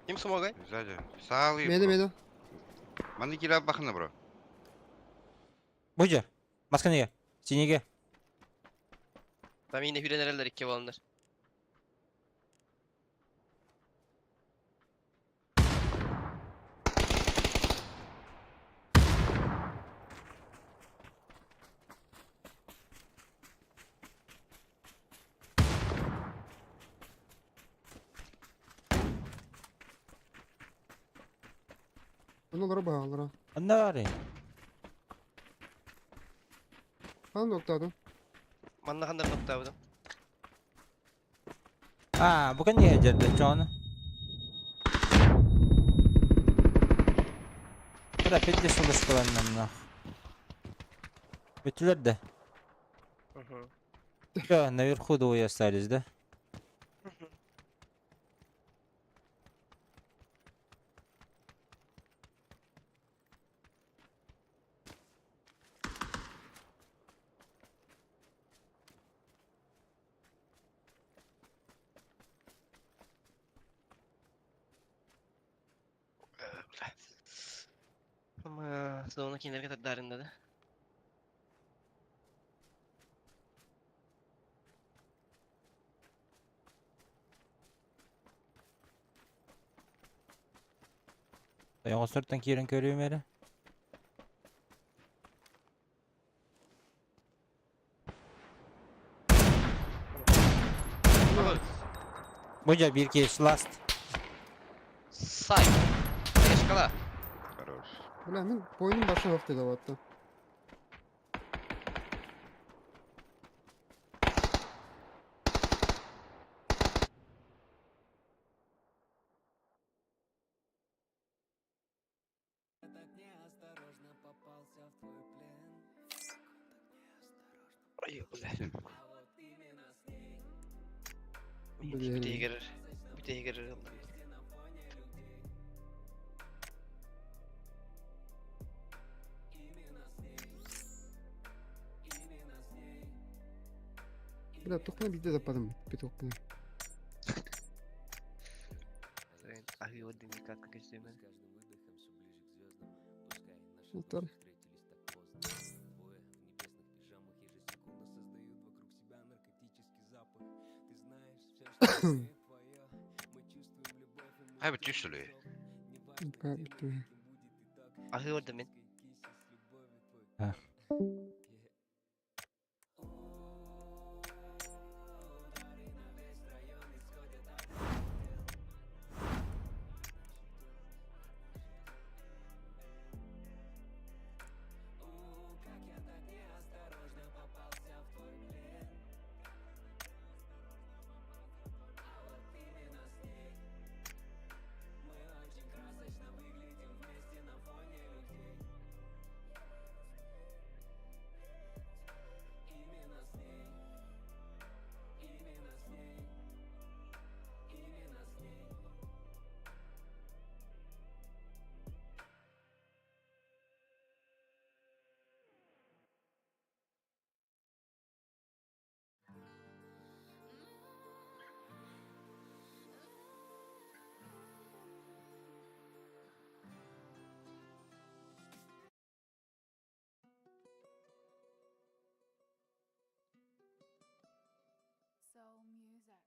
Ким смогай? Сзади. Салы. Medi medi. Маны кире бахына, бро. Бу жер. Масканыга. Синиге. Там yine hüren ereller iki olanlar. Onu баалара. Онно баар. Хан доктадым. Манна хандар nokta bu. А, бу кэннигэ дьэрдэ чоҕону. Бля, опять сулушталаннамнах. Бүтүлэр да. Всё, наверху двое остались, да? Ama sonraki nereye kadar darında da. Оҕостортон киирэн көрүөм эрэ. Бу дьэ биир киһи last. Сай. Шкала. Хорош. Бля, мин бойнум башы хок dedi hatta. Ой, бля. Бля. Bir de girer. Bir de girer. Бля, тохна бийде западым. Петух. Ахи вот динамика костюмы. Мотор. Хай бы что ли? Бля, битүү. Ахи вот мен. Soul music.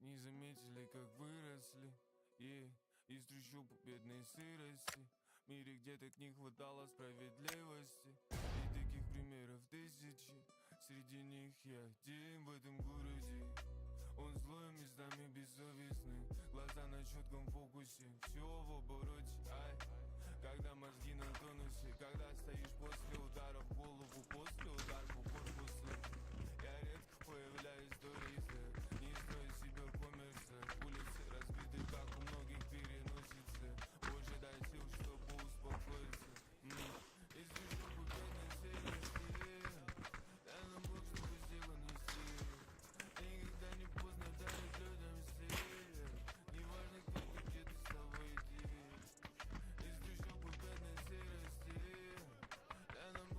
Не заметили, как выросли И из трущоб бедной сырости. В мире, где так не хватало справедливости. И таких примеров тысячи. Среди них я один в этом городе. Он злой, местами бессовестный. Глаза на четком фокусе. Все в обороте, ай. Когда мозги на тонусе. Когда стоишь после удара в голову. После удара по корпусу. Я редко появляюсь до рейса. Не строю себе коммерса. Улицы разбиты, как у многих переносицы. Боже, дай сил, чтобы успокоиться. Из трущоб бедной серости. Дай нам Бог, чтобы силу нести. Никогда не поздно дарить людям силы. Неважно, кто ты, где ты, с тобой идти. Из трущоб бедной серости. Дай нам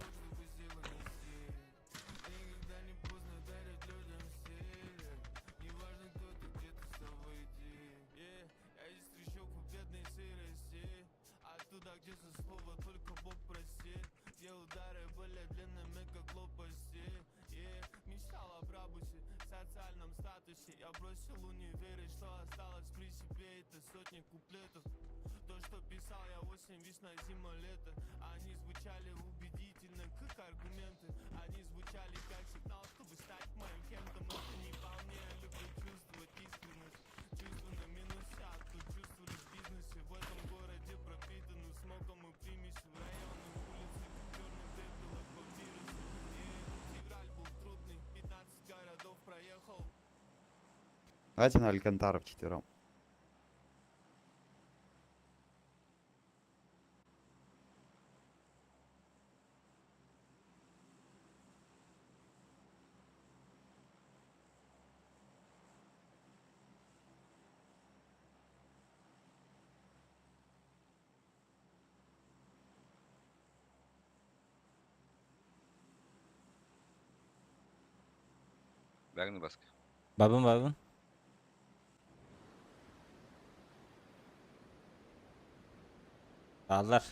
где за слово только Бог простит. Где удары были длинными, как лопасти. Yeah. Мечтал о брабусе, социальном статусе. Я бросил универ, и что осталось при себе, это сотни куплетов. То, что писал я осень, весна, зима, лето. Они звучали убедительно, как аргументы. Они звучали как сигнал, чтобы стать моим кем-то. Это не по мне, я люблю чувствовать искренность. Чувства на минусе, а тут чувства лишь в бизнесе. В этом городе пропитаны смогом и примесью. Районы, улицы, черный пепел от вируса. И февраль был трудный, 15 городов проехал. Давайте на Алькантара вчетвером. Бягны баска. Бабын бабын. Аллар.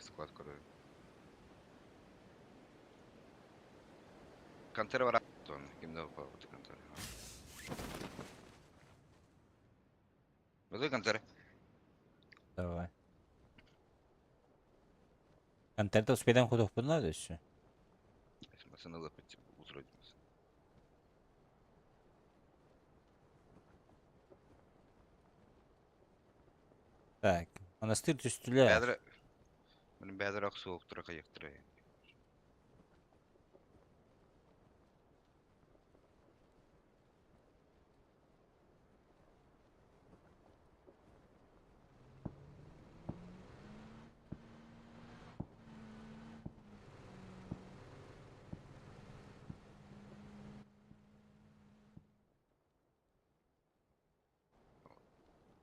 Склад көрөр. Контера бар Кимде бар контера. Базы контера. Давай. Контент успеем худох надо еще. Басын алып узродимыз. Так, монастырь түстүлэр. Бәдір Мин бәдір ак суык тура кайыктыра.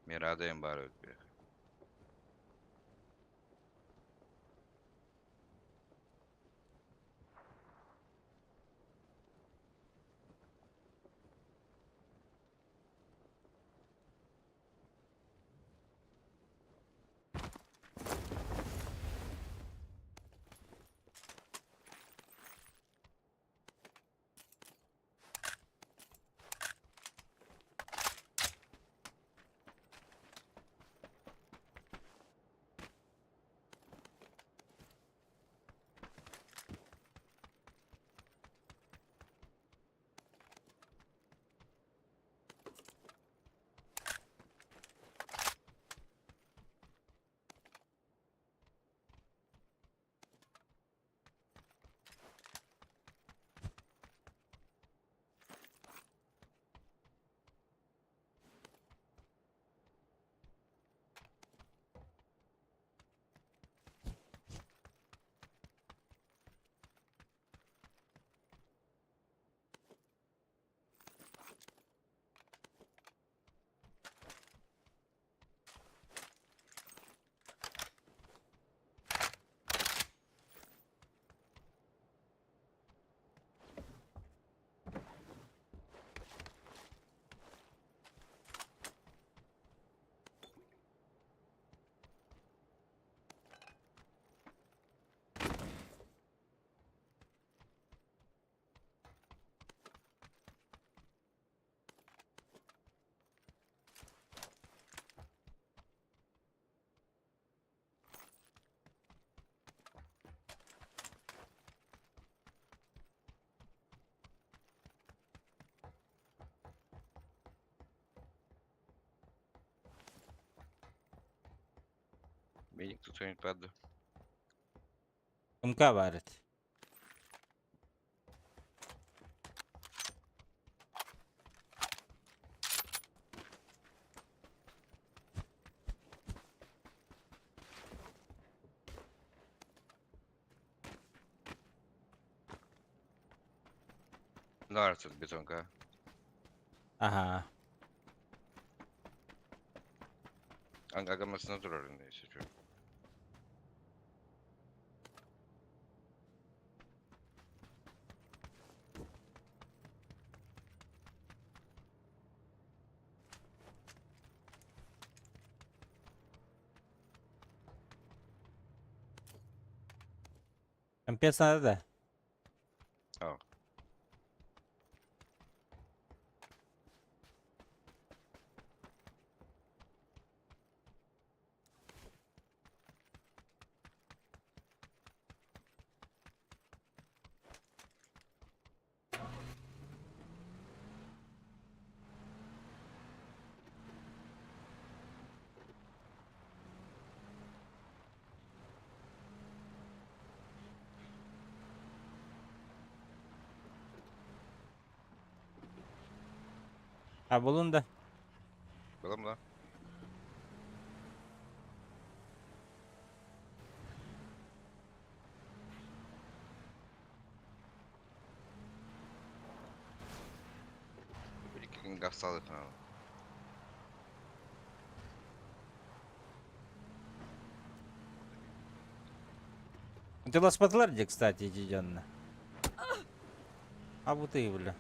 Мирадайым бар өтпе. Медик тут что-нибудь падает. МК варит. Нравится бетонка. Ага. Ангагамасына турар инде, если что. Компенс надо да? А. А булун да. Булам да. Бір газ Ты ласпатлар где, кстати, деденна. А вот и, бля.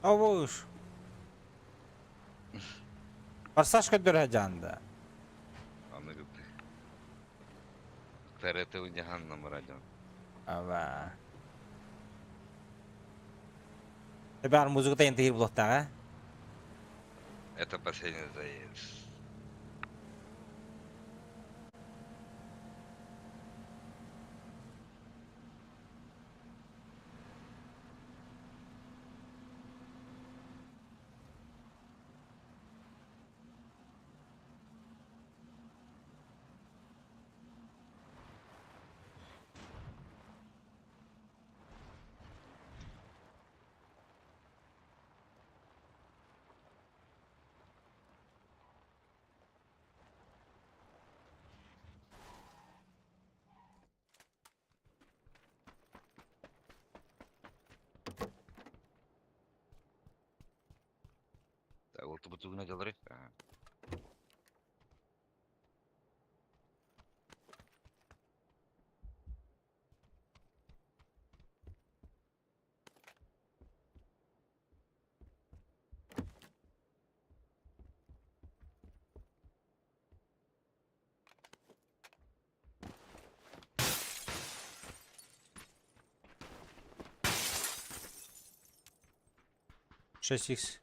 Овуш. Форсаж көдөрө жанды. Аны ТРТ уняганна мурадян. Ава. Эбар музыката энтихир булоттага. Это последний заезд. Так, вот бутугна делары. 6 х.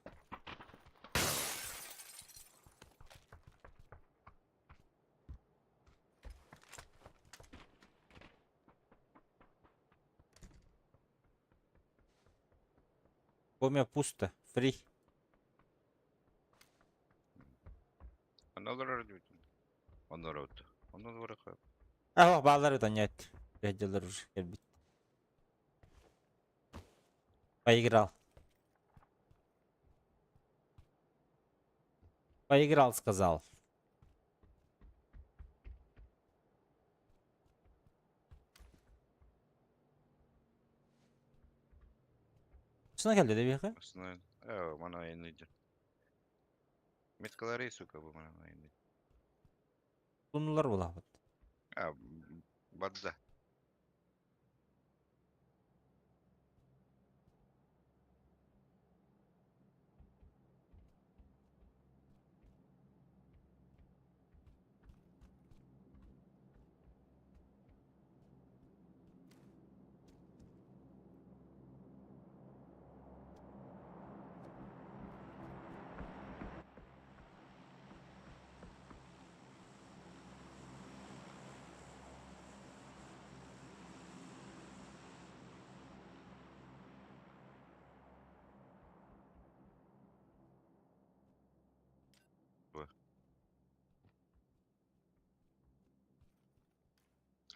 Помя пусто. Фри. Оннолор. А, баллары да нет. Бәделер уже келбит. Поиграл. Поиграл, сказал. Шuna келди деп яка? Основной. Мана айныйды. Меткалары, сука, бу мана айныйды. Бунулар булабыт. А, бадза.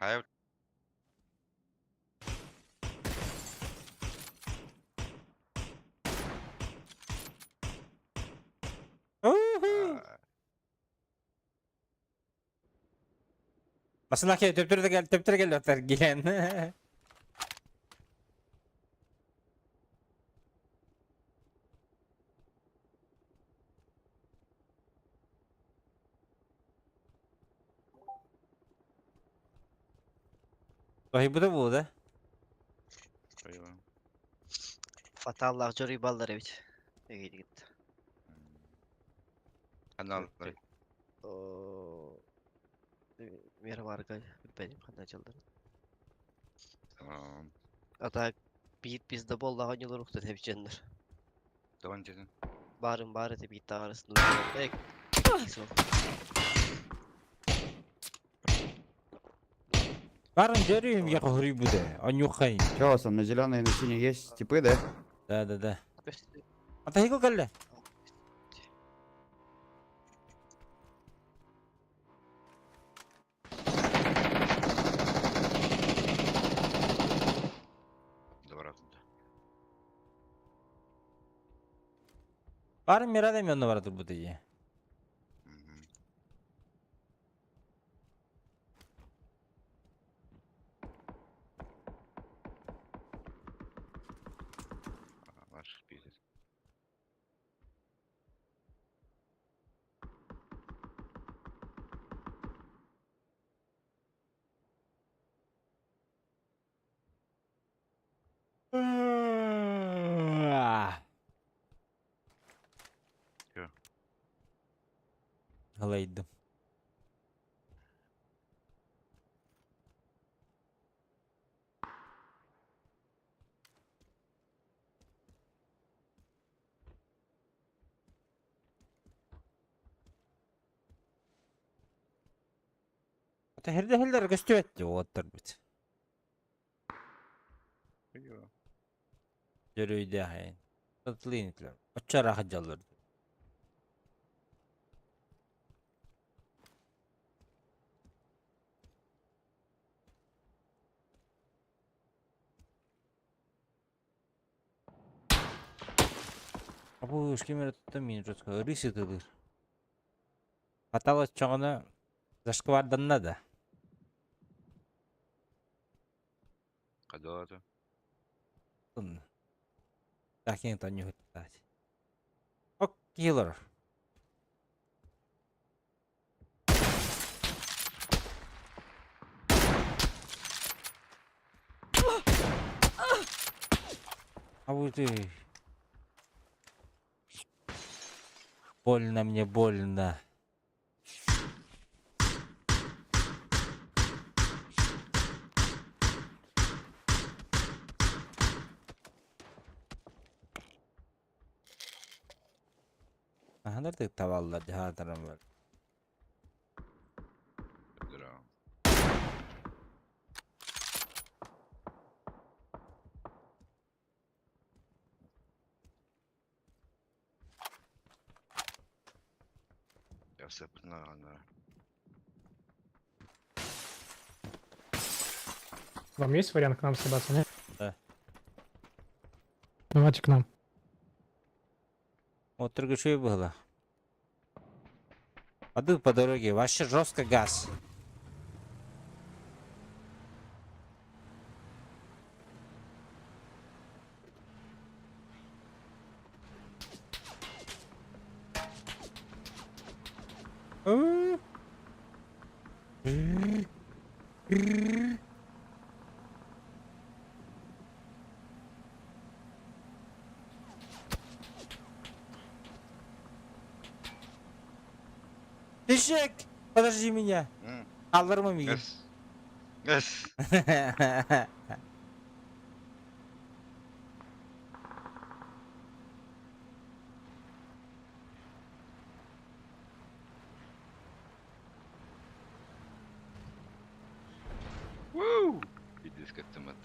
Хайа Басына кел, төптөр да кел, төптөр кел оттар гилен. Тоһуйбута буолуо да? Фаталлаах дьоруйбаллар эбит. Эһигит. Аналлар. Мироварга билбэтим ханна дьылларын. А так биир пиздоболлаах оонньуулар ухтан эбит дьоннор. Давай дедин. Баарын баар этэ биир таҕарыс Барын дьөрүм я хоһуруйбута. Онньуххай. Че у вас там на зеленой и на синей есть типы, да? Да, да, да. Атаһыгыл кэллэ. Барын мира да мен бар турбут ие. Ваш пиздец. Чё? Ылайдым. Һэрдэ көстүбэт уоттарбыт. Дөрөйдөөхайын. Татлыйнытлар. Оччараха дьаллар. Абы кемер туттан мин жотко рысы тылыр. Атала чоҕуна зашкварданна да. Когда Такин тонньуһуттаат. Ок киһи олорор. А ты. Больно мне, больно. Аһанар таваллар дьаһаатаран бар. Здорово. Я все на Вам есть вариант к нам съебаться, нет? Да. Давайте к нам. Вот только было. Пойду по дороге, вообще жестко газ. Ишек! Подожди меня. Алларма мигин. Эс. Эс. Woo! Пиздец, как там это.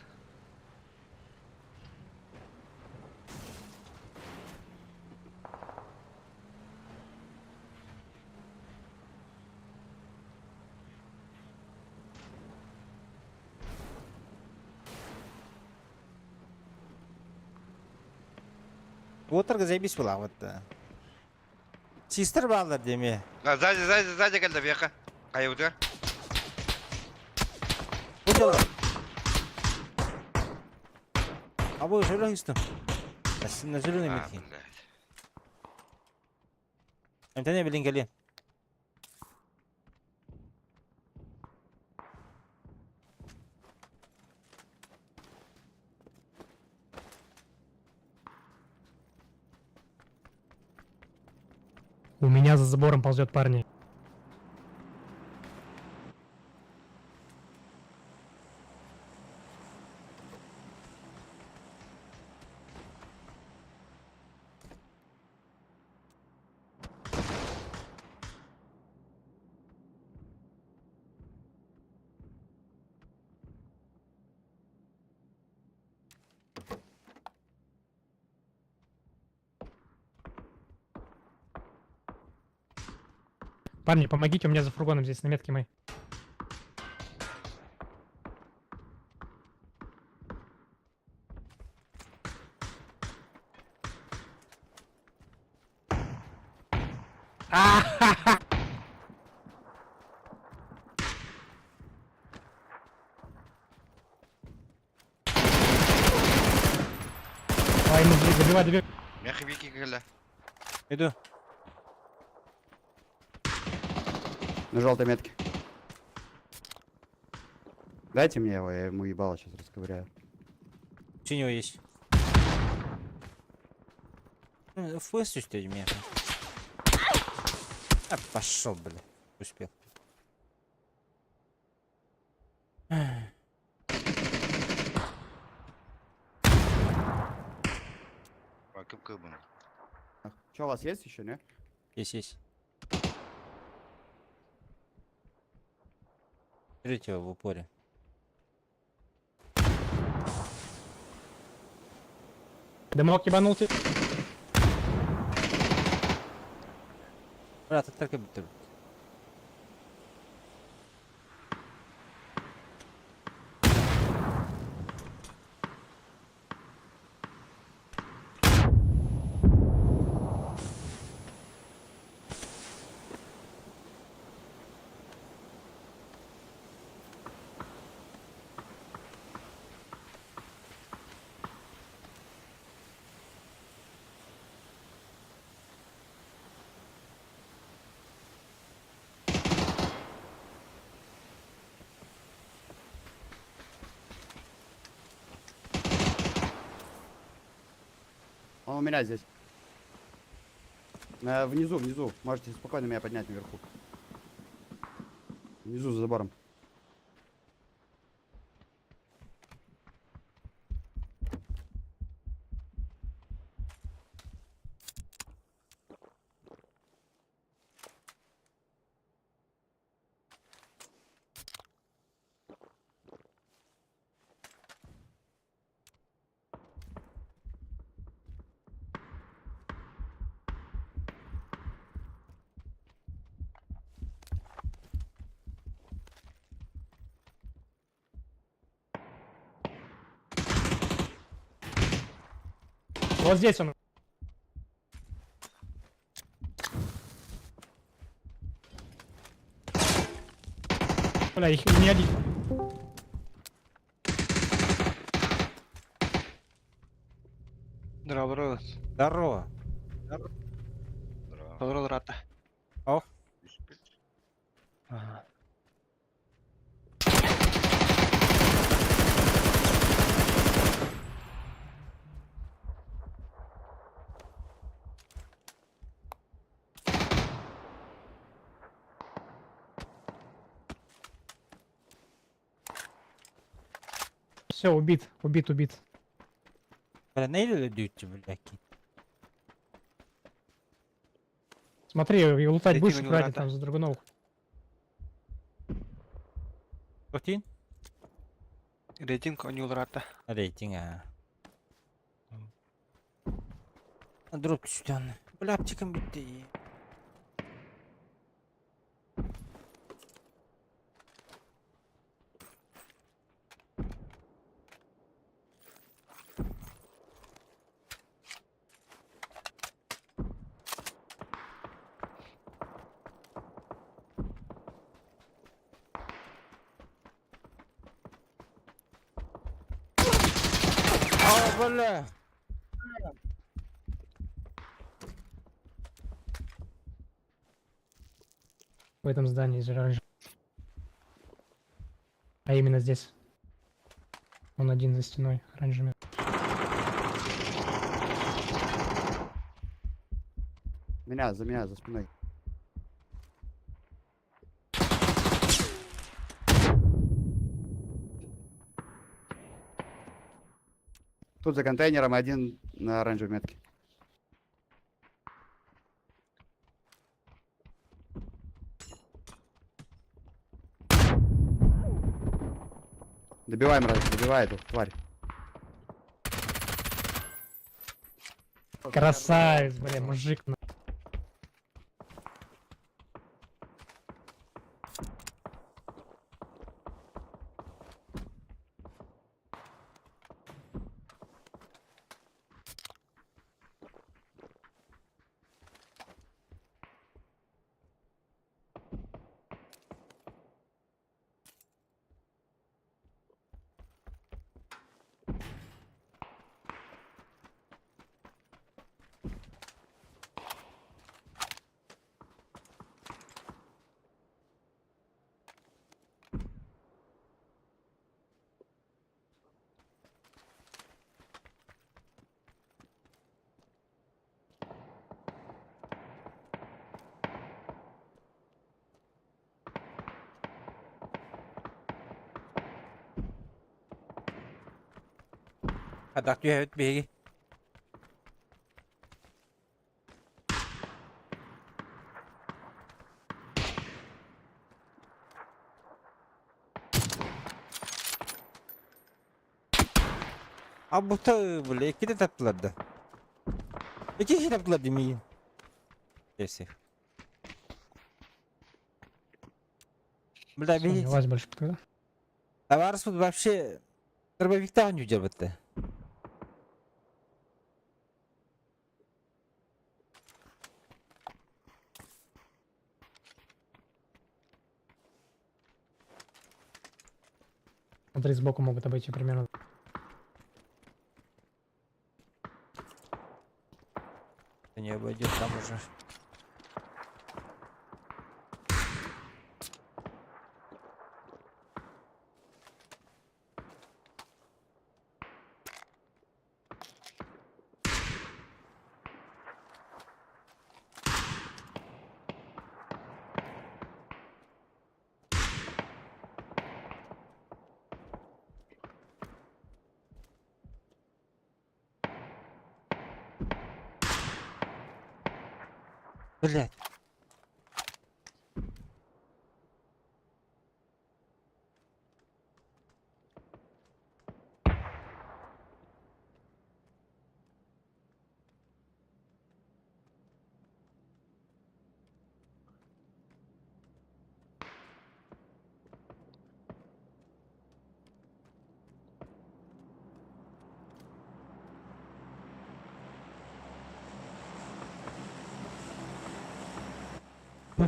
Уотарга заебись была вот. Систер бааллар диэми. Да, сзади, сзади, сзади кэллэ биэхэ. Хайыбытыгар. Бу дьоло. Абы шөлө истим. На зеленый А, метки. блядь. Эмтене билин кэлиэн. У меня за забором ползет парни. Парни, помогите, у меня за фургоном здесь на метке моей. А-ха-ха! Ай, ну, блин, добивай, добивай. Миэхэ бики кэллэ. Иду. На желтой метке. Дайте мне его, я ему ебало сейчас расковыряю. Что у него есть? ФС что ли, меня? А, пошел, бля. Успел. Кып кыбын. Че, у вас есть еще, не? Есть, есть. Третьего в упоре. Дымок ебанулся. Брат, это так и будет. Он у меня здесь. Внизу, внизу. Можете спокойно меня поднять наверху. Внизу за забором. Вот здесь он. Бля, их не один. Здорово, Здорово. Здорово. Здорово, рата. Ох. Ага. Все, убит, убит, убит. Бля, наили дють, бляки. Смотри, и лутать Дайте будешь мне аккуратнее брата. там за Драгуновку. Хотин? Рейтинг у него рата. Рейтинг, а. Дроп сюда. Бля, аптекам битти. Бля. В этом здании из оранжевого. А именно здесь. Он один за стеной, оранжевый. Меня, за меня, за спиной. Тут за контейнером один на оранжевой метке. Добивай, мразь, добивай эту тварь. Красавец, бля, мужик. На. Хадак түһэбит биһиги. А бута, бля, иккитэ таптылар да. Икки киһи таптылар дии миигин. Если. Бля, Всё, не биһиги лазь больше тогда. табаарыспыт вообще дробовиктаах ньүүдьэрбэттэ. Смотри, сбоку могут обойти примерно. Не обойдет там уже. Блять.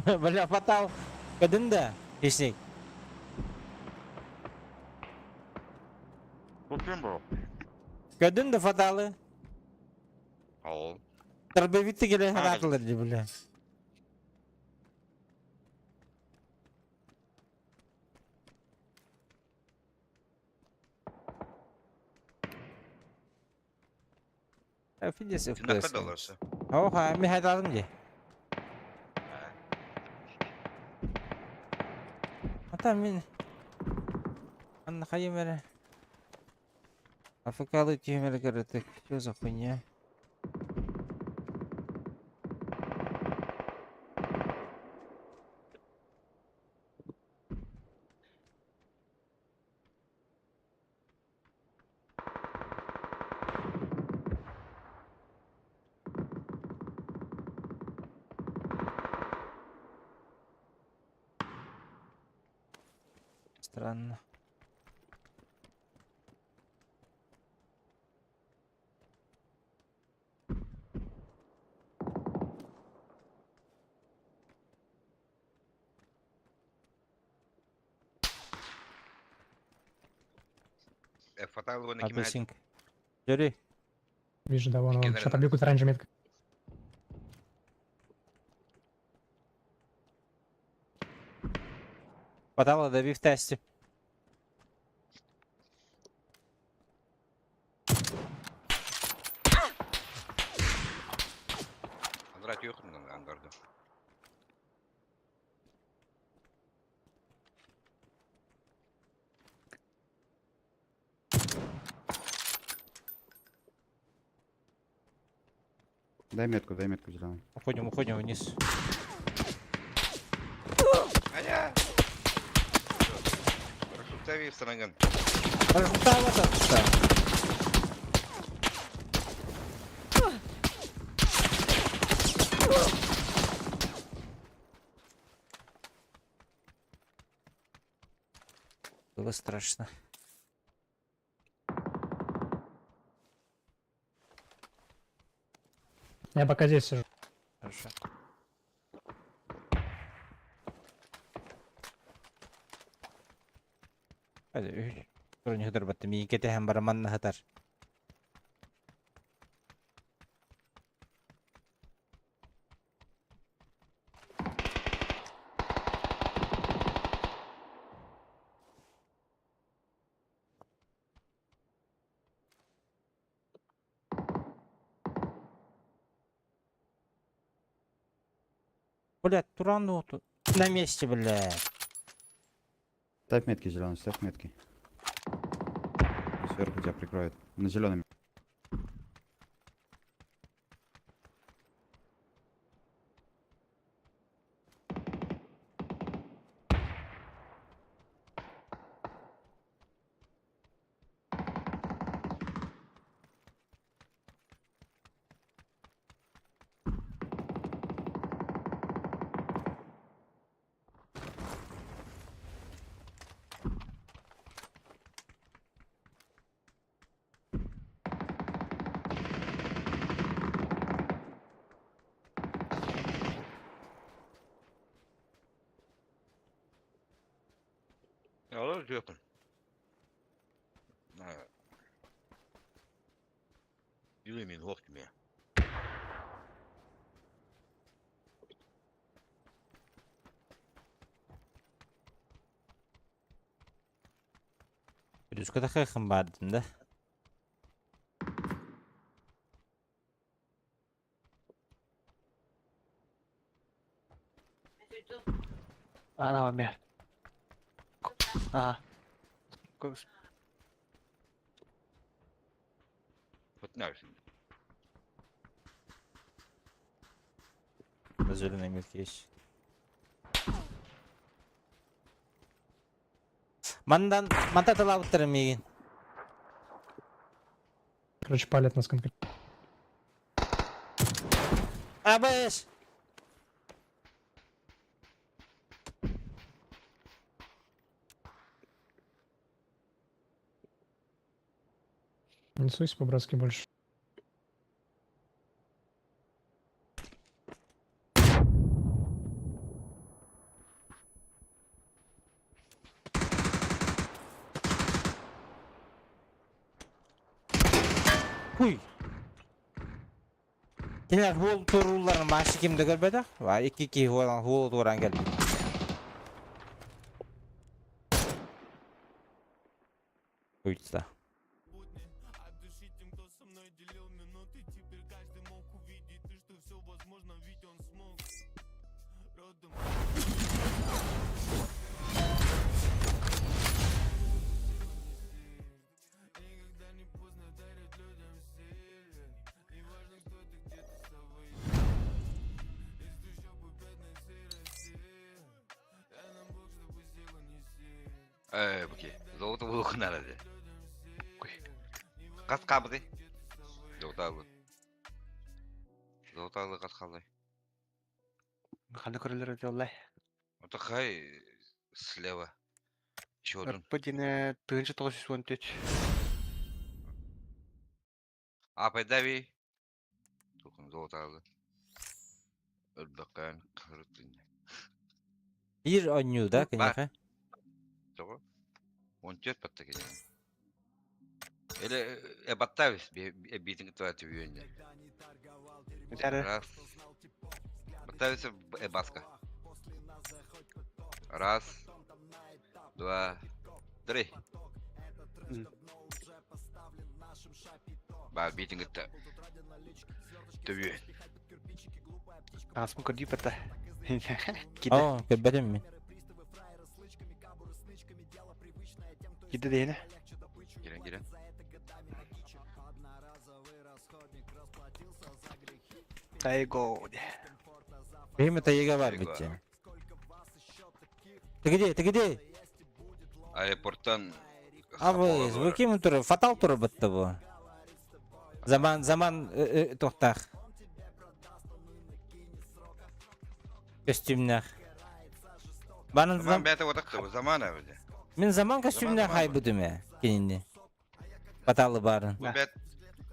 Бля, фатал. Кадын да? Хищник. Кадын да фаталы. Ол. Дробовикты келе А, харатылар дии, бля. Фидес Ты находился? Оха, мен хайдадым дии. Ата мин Анна хайым эрэ. АФК-лыы түһүм эрэ кыратык. Чё за хуйня? Странно. Фатал его на кимэт. Апельсинка. Жори. Вижу, да, вон он. Скиннер, Сейчас да. побегут оранжевая метка. Хватало добив тесте. Андрат yok mu angarda? Дай метку зеленый. Уходим, уходим вниз. Аня! Парашют саранган. Парашют Было страшно. Я пока здесь сижу. Хорошо. Миикете бараманна хатар. Блядь, Туран тут на месте, блядь. Ставь метки зеленый, ставь метки. Сверху тебя прикроет. На зеленом. Алло, diyorsun. Ha. Yürümeyin, hortum ya. Плюска тахайхын бардым да. Ана ме. А. Вот neredesin? На зеленой метке есть. Мандан, манта талабыттар мигин. Короче, палят нас конкретно. АБС! Не суйся по-братски больше. Хуй! Кинилэр хуол туруулларын башы кимде көрбөтөх. Ва икки ки хуол хуол тууран келбит. Хуйца. От души тем, кто со мной делил минуты Теперь каждый мог увидеть то, что все возможно, ведь он смог Родом Никогда не поздно дарить людям силы Неважно, кто ты, где ты с тобой Из трущоб и бедной сырости Дай нам Бог, чтобы силу неси Э, буки. Золото булук nerede? Kas kaldı. Золото алды. Золото алды kas kaldı. Ханы көрөлөр өтөллай. Вот хай слева. Еще один. Рпдине тыгынчы 913. А дави. Тукун золото алды. Өлбөкөн кырытын. Бир онню да, конечно. Того. Он тет патта келген. Или баттавис битин кытта түбүөннэ. Раз. Баттавис баска. Раз. Два. Три. Ба битин кытта түбүөн. Аспын көрдүү бата. Оо, көрбөтүм мин. Киде дейне. Кирен кирен. Тайго. Бэйм тайга бар битче. Ты где? Ты где? Аэропорттан А вы, вы ким тур? Фатал тур бытты бу. Заман, заман туохтаах. Көстүүмнээх. Банан Заман бэйэтэ отакта заман эбит. Мин заман костюмнээх хайбытым ээ кинини. Фаталы баарын. Бу бэт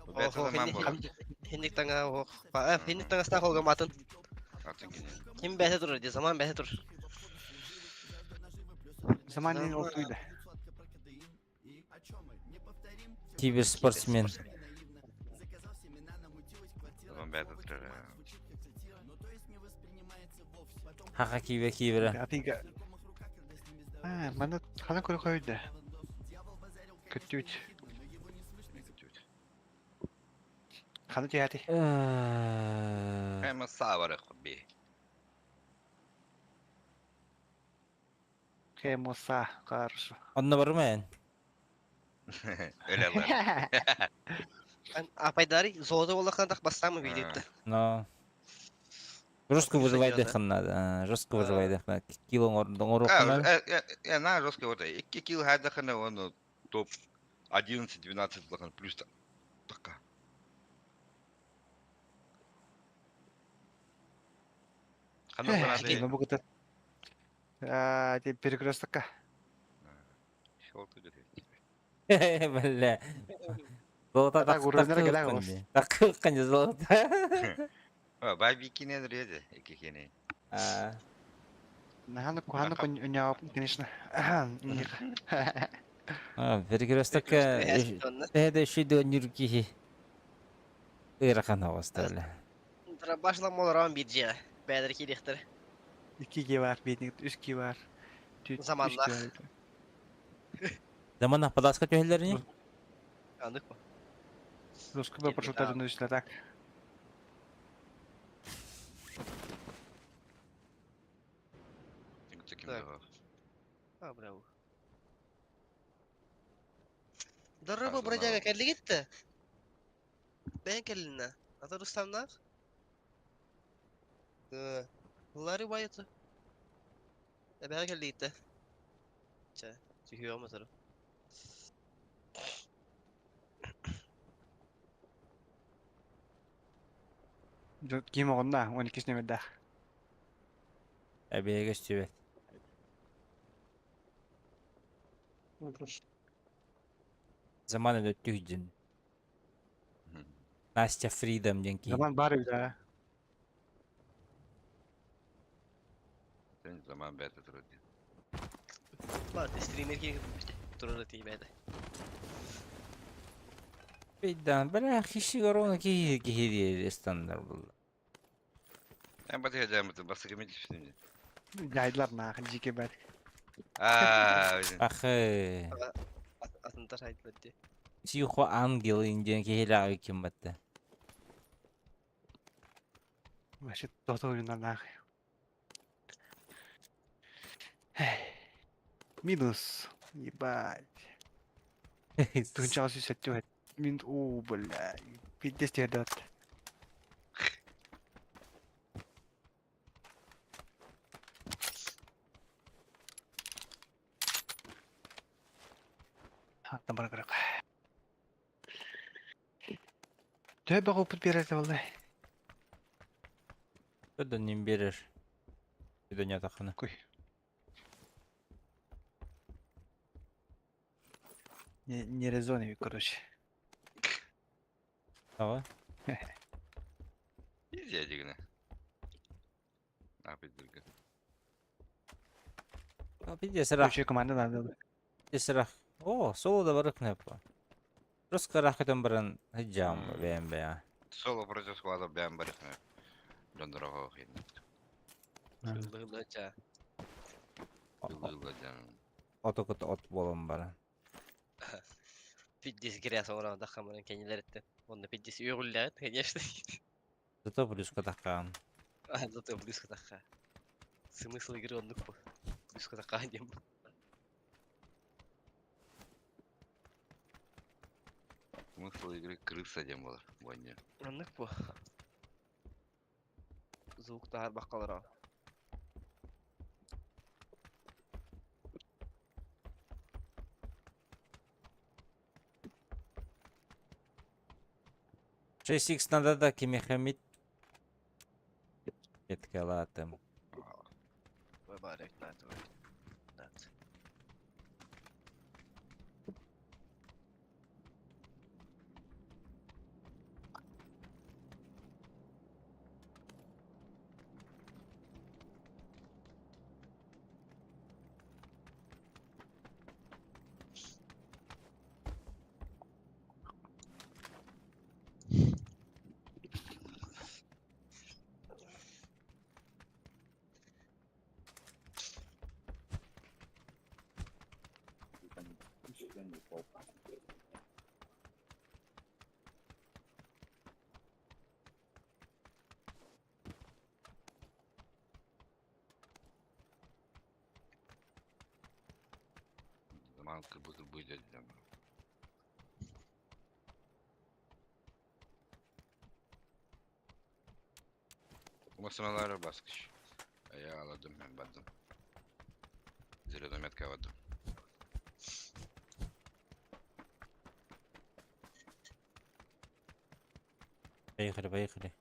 бу бэт заман буолар. Хинник таҥа ох. Хинник таҥастаах холгам атын. Атын кини. Ким бэйэтэ турар дии, заман бэйэтэ тур. Заман не олтуйда. Киберспортсмен. Заман бэйэтэ турар. Хаха кибе киберэ. Атыга. А, маны хана көрө койду. Көттүбүт. Хана түһәти. Эм саавары хобби. Хемоса хорошо. Онно барма эн. Өлелер. Апайдари золото боллахтан так бастамы видеота. Но. Жестко выживайдыхын надо. Жестко выживайдыхын. Кило оҥоруоххун На жестко вот. 2 кило хайдахына он топ 11-12 лахан плюс така. Ну бу кытта. А, те перекрестокка. Бля. Золото Так, уровеньдер кэлэ оҕус. Таккын золото. Бай бикине реде, иккине. А. Наханы куханы куньяп, конечно. А, перекрестокка эһэдэ шүйдө нүркиһи. Ыарахан оҕустар. Башла молорон бирже. Бәдер кирехтер. Икки ки бар, битник, үс ки бар. Заманнах. Заманнах подаска түһэллэрини? Анык. Русский бы пошел үслэ так. А, браво. Дорога бродяга кэлли гитте. Бәйн кэллинна. Ата Рустамнах. Да. Лари байыты. Эбэҕэ кэлли гитте. Чэ, түһүөҕүм отуру. Ким оҕонна, 12 нөмердээх. Эбиэгэ сүбэт. Заман өттү хүдьин. Настя Фридом диэн киһи. Заман бар эбит аа. Заман бэйэтэ турар диэн. Бар, стример киһи турар тиийбээтэ. Бейдан, бля, хищи корона киһи киһи диэри стандар булла. Эн батыга жаамыты басыгы мен түстүм. Жайдылар нахын жеке бәт. Аа, Ахы. Атынтар хайдылар дии. Тихо ангел диэн киһилээҕи ким батта. Вообще тото ойуннар нахын. Минус. Ебать. Тунчал сүйсәттү. Мин, о, бля. Пиздец тердет. Аттан бара көрөк. Төбө опыт берерди болду. Көдөн ним берер. Көдөн ятакына. Куй. Не, не резони, короче. Ага. Изядигіне. Апидирге. Пиздец, рах. Короче, команда надо. Пиздец, рах. О, соло да бар кнопка. Просто ыраах көтөн баран сылдьаҕым бэйэм бэйэҕэ. Соло против склада бэйэм барыхна. Дьоннорого хин. Хыллы ча. Ылла дьан. Оту кыта от буолан баран. Пиддис грязь оҥорон дахамарын кэннилэриттэн. Онно пиддис үөҕүллэҕит, конечно. Зато плюска таххаан. А, зато плюска тахха. Смысл игры оннук бу. Плюска тахха диэн бу. Смысл игры крыса диэн буолар. Бойня. Оннук бу. Звук таһаарбаккалара. 6x надо да кимиэхэ Кеткалаатым. Заман как будто будет. Масыналары баскыч. Я аладым мен бардым. Зеленый метка бардым. Поехали, поехали.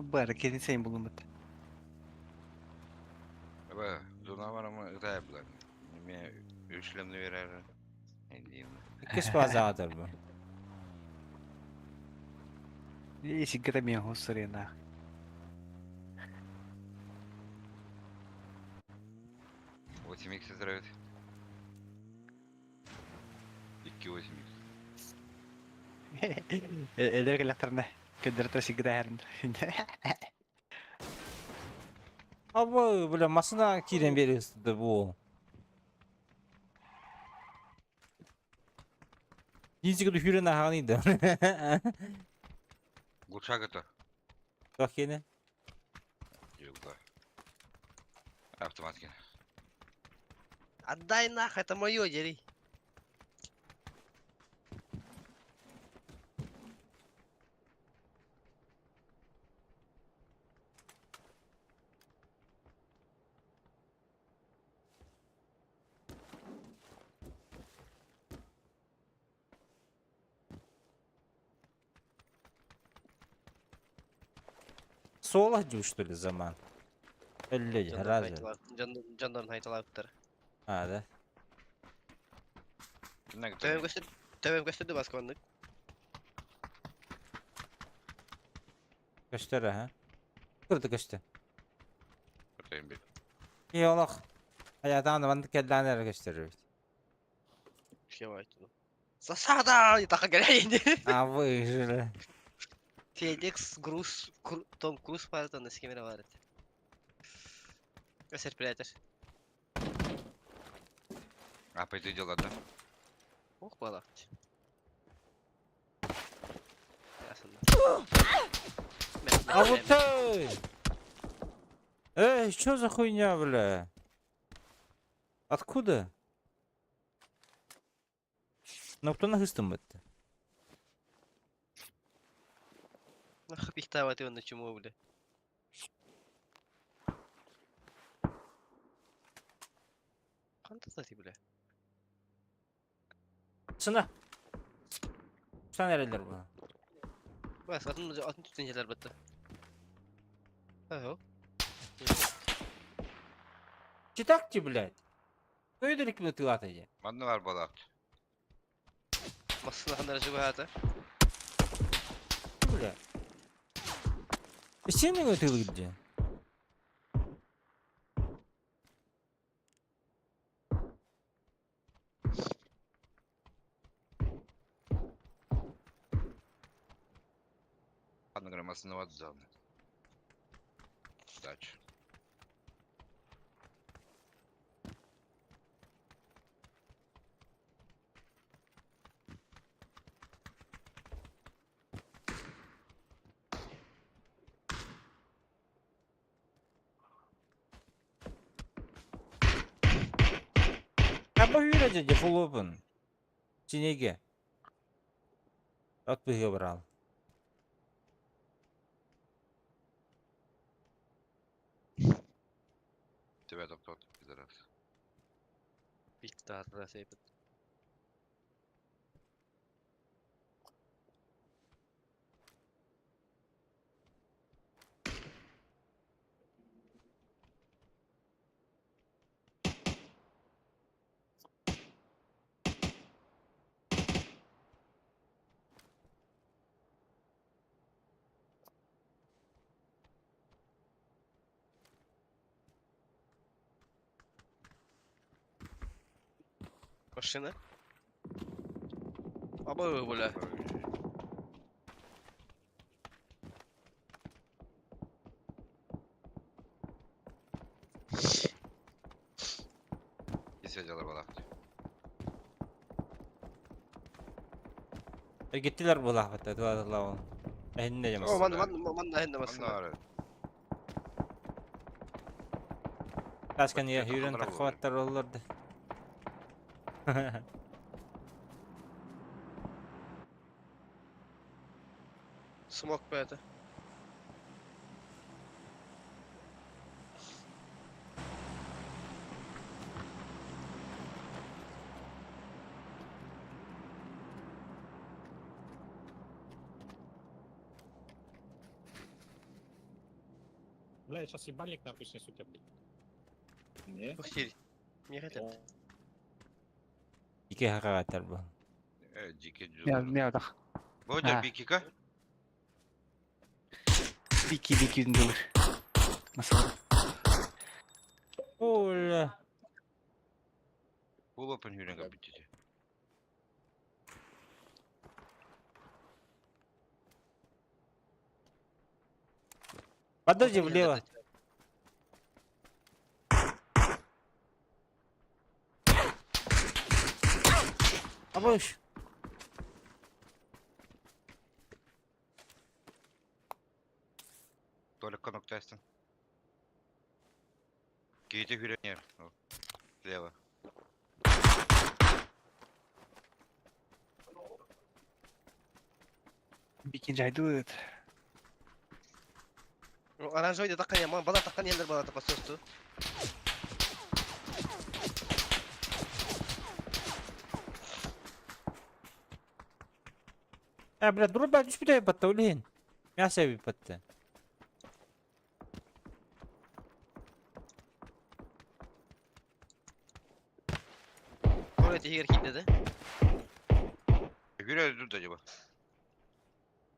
Бары кэлин сайын булуммут. Аба, зона бар ama ытай булар. Неме үшлемни берер. Эндиин. Иккис фазаҕа бу. Сиггата миэн хос сырынаах. 8 х здравит. 2 8 х. Эдэр кэлэхтэринэ көдөртө сиггата иһэрин. Абы, бля, масына киирэн биэриэхситэ бу. Низик дүһүрэн аһаҕын да. Глушак это. Туох киэнэ? Юлда. Автомат кен. Отдай нах, это мое, дери. Соло дүү что ли заман? Өллөй, разве? Дьоннорун хайталаабыттар. А, да? Төбөм көстөр, төбөм көстөрдү басканнык. Көстөр, аха. Кырды көстө. Көтөйүн бит. И олох. Аятаан маннык кэллээн эрэ көстөр эбит. Засада! Таха кэлэйин. А выжили. Федекс, Груз, Том Круз парата на скемере бар edi. Өсер приятель. А, пойди дела, да? Ох, балакчы. А вот ты! Эй, что за хуйня, бля? Откуда? Ну кто нахыстым это? Нахуй пихтавать его на чему, бля. Хата бля. Сына. Сан эрэллэр бу. Бас атын атын түтен jelер бітті. Ага. Читакти, блядь. Көйдөрүк ким тылата же. Манна бар балаат. Массына хандар жуга хата. Бля. Сен өтілік де. Ханна граммасына ват заны. Дач. Аба үйрәже же фулопын. Чинеге. От быгы брал. Тебя топтот, пидорас. Биттар сейпит. Машина. Аба бля. Кесе жалар балаат. Гиттилер булахбатта туадылау. Эхинне О, жамас. ман ман ман да хенде Манна машина. бар. Ташкан я Бөттө хүрен таққалар таққабаттар олларды. Смок бәді. Бля, я сейчас ебальник нахуй снесу тебе, блядь. Не? Бухтир. Не хотят. Ике хакагаттар бу. Э, дикий Не, не отах. Бодя А. бикика. Бики бики үнділер. Масала. Оля. Фулопын хүрен капитите. Подожди, влево. Абыш. Толик конуктайстын. Кейте хүрен Слева. Бики жайдует. Оранжевый таққан я, бала таққан елдер бала тапа сөзті. Э, бля, друба түспүтэ батта улин. Мясо бипатта. Туалет егер кейді де. Хүрен тут acaba.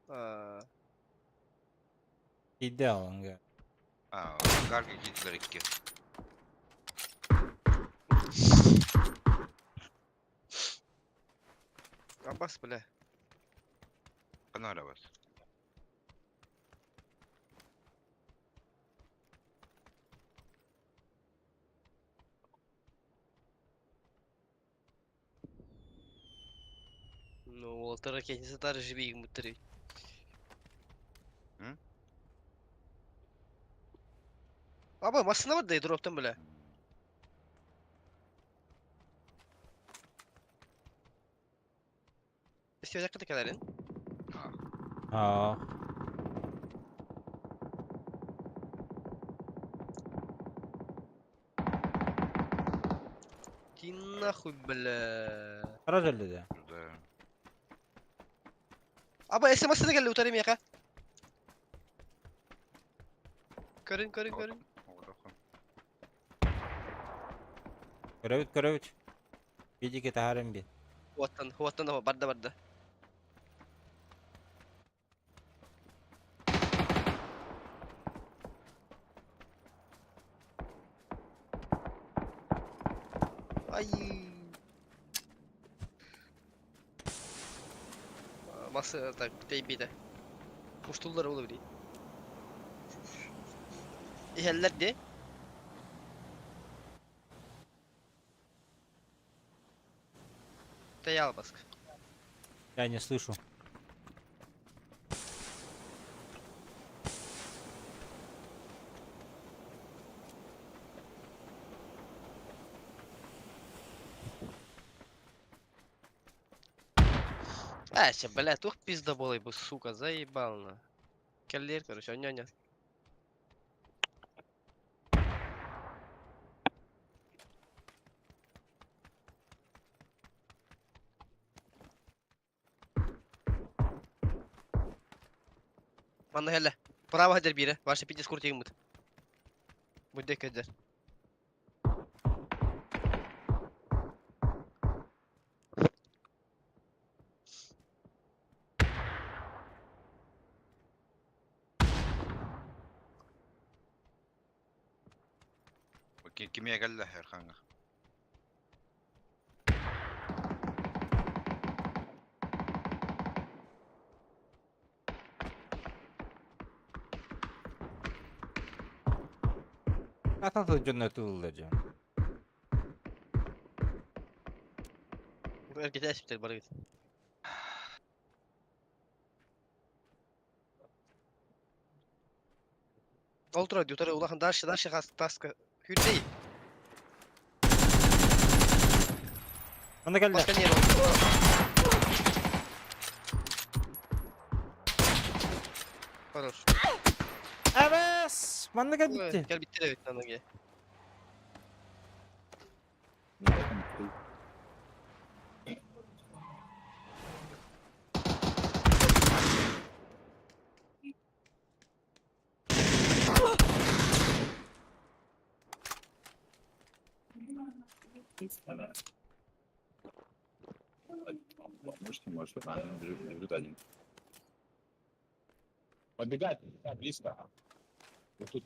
Аа, Иде алынга. А, гарга киттилер икки. Аббас, бля. Кана арабас. Ну, ол ракетница тары жібейін бұттыры. М? Аба, машина бар да, дроптан, бля. Істеу жаққа кәлерін. Аа. Ти Иди нахуй, бля. Сразу өлдө да. Да. Аба смс да келди утары миэхэ. Көрүн, көрүн, көрүн. Көрөбүт, көрөбүт. Бидики таһааран бит. Хуаттан, хуаттан барда барда. Ай. Масы так тейбиде. Куштулlar olabilir. Иһэллэр де. Тэйал баск. Я не слышу. А, ща, бля, тух пиздоболый бы, сука, заебал на. Келлер, короче, няня. Манна хелле. Право хадер бире. Ваша пиздец куртигмыт. Будь кедер. Кимия келле Эрханга. Atan дьонно тыллар дьон. Эргете эсиптер бар гит. Ол тура дютара улахан дальше дальше хас таска. Хүрдей. Манна келле. Башка не Хорош. Абас! Манна кел битти. Gel bitti evet lan gel. Может, не может, она бежит, бежит один. Подбегает, да, близко. Вот тут.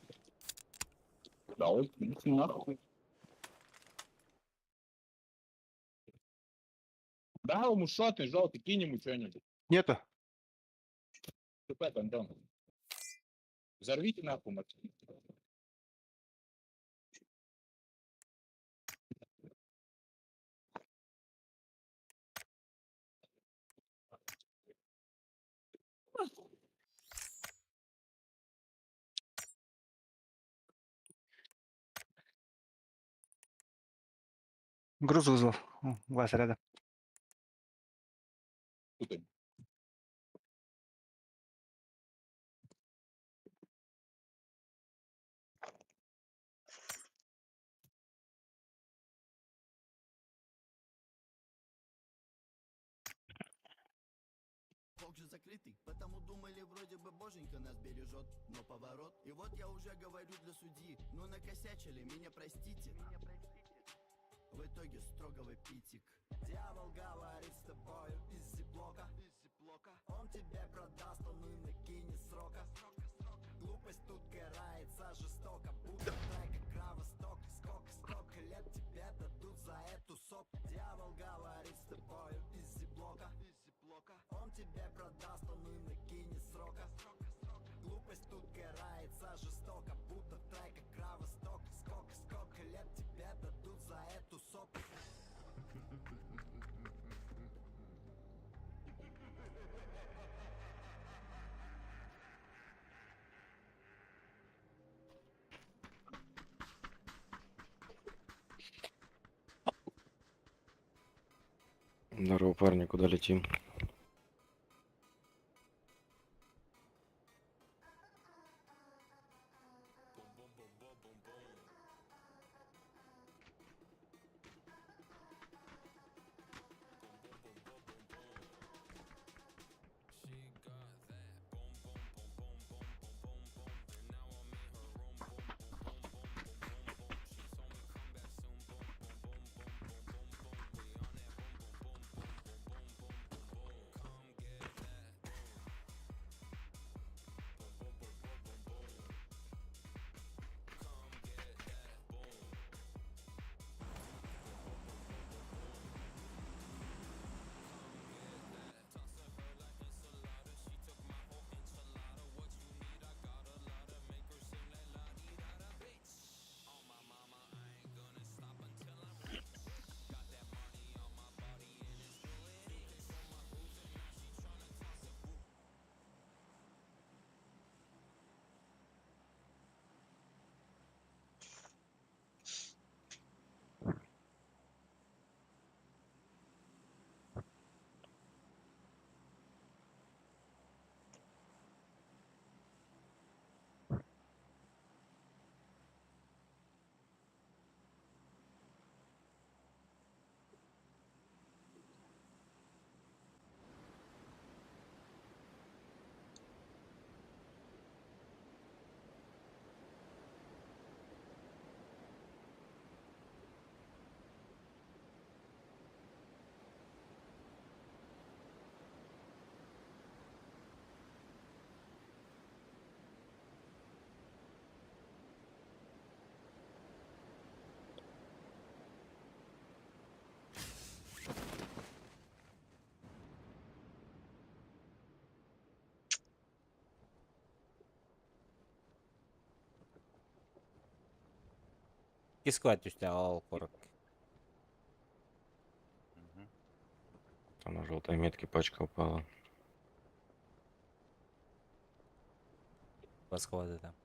Да, он, ну, нахуй. Да, ему шотный, желтый, кинь ему что-нибудь. Нету. ТП, Антон. Взорвите нахуй, Максим. Груз вызвал. О, Вася рядом. Тут они. Полк же закрытый, потому думали, вроде бы боженька нас бережет, но поворот. И вот я уже говорю для судьи, ну накосячили, меня простите. В итоге строгого питик. Дьявол говорит с тобою из зиплока. Он тебе продаст, он и накинет срока. Глупость тут карается жестоко, будто трека кровосток. Сколько, сколько лет тебе дадут за эту сок? Дьявол говорит с тобою из зиплока. Он тебе продаст, он и накинет срока. Глупость тут карается жестоко, будто трека кровосток. Сколько, сколько лет тебе дадут за эту сок? Здорово, парни, куда летим? Икки склад түстэ ол корок. Мгм. Там на желтой метке пачка упала. Два склада там.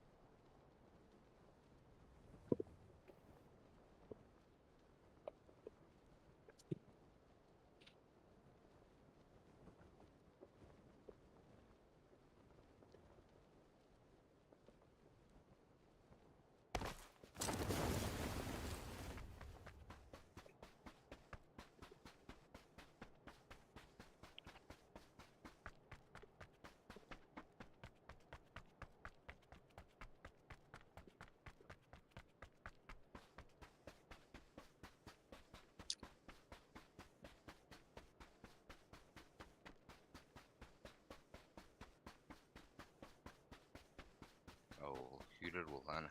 Оо, сүүрэр буоллаҕына.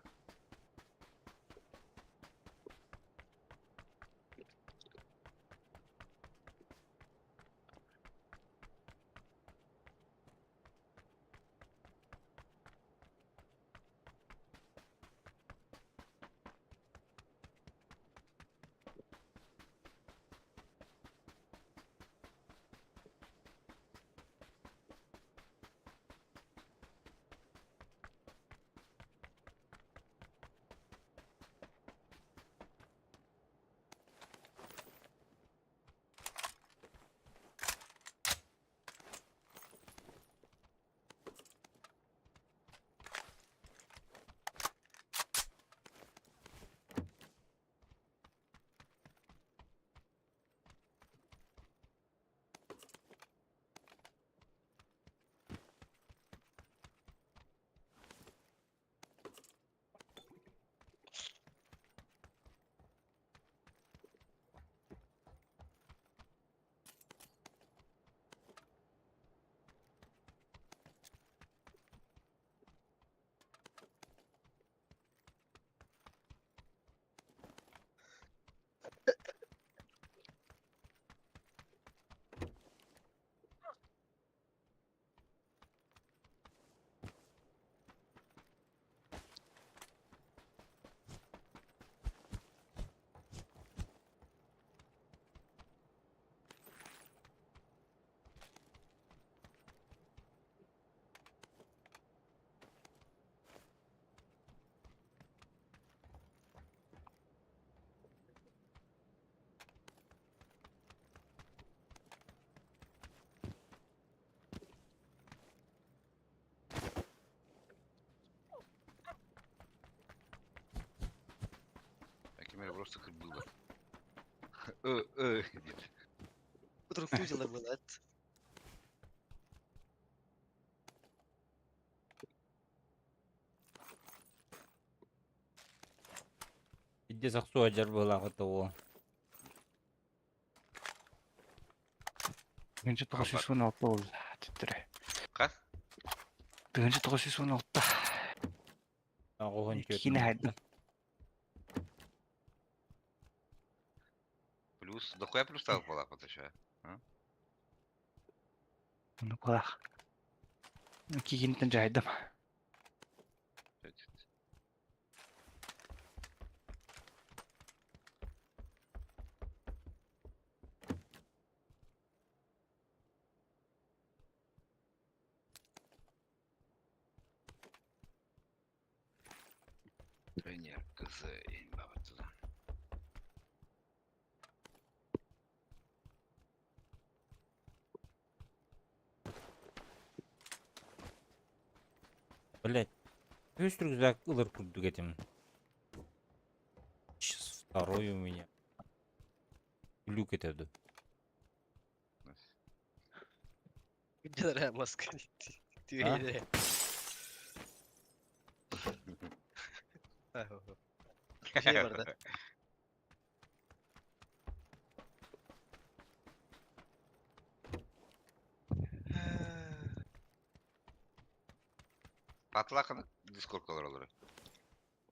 Акимер просто как было. Нет. Утром было, это. Иди сахсу ажар была того. 1916 ол түттүрэ. Хас? 1916. Оҕуһун Киинэ хайдым. Плюс, дохуя плюс стал была вот еще. Ну кулах. Кигинтен жайдым. Тренер КЗ баба туда. Блять. Үс рюкзак ылар курдук этим. Сейчас второй у меня. Глюк это. Где маска? А? Şey var da. Патлаханы дискордкалар олар.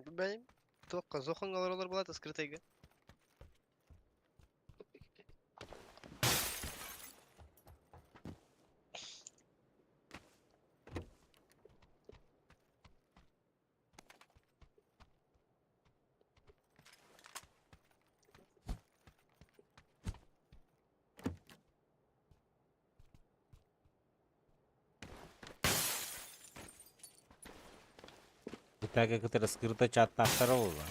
Benim тоққа зохангалар олар болады скрытайга. Читага кытары скрыто чаттаахтара буолла.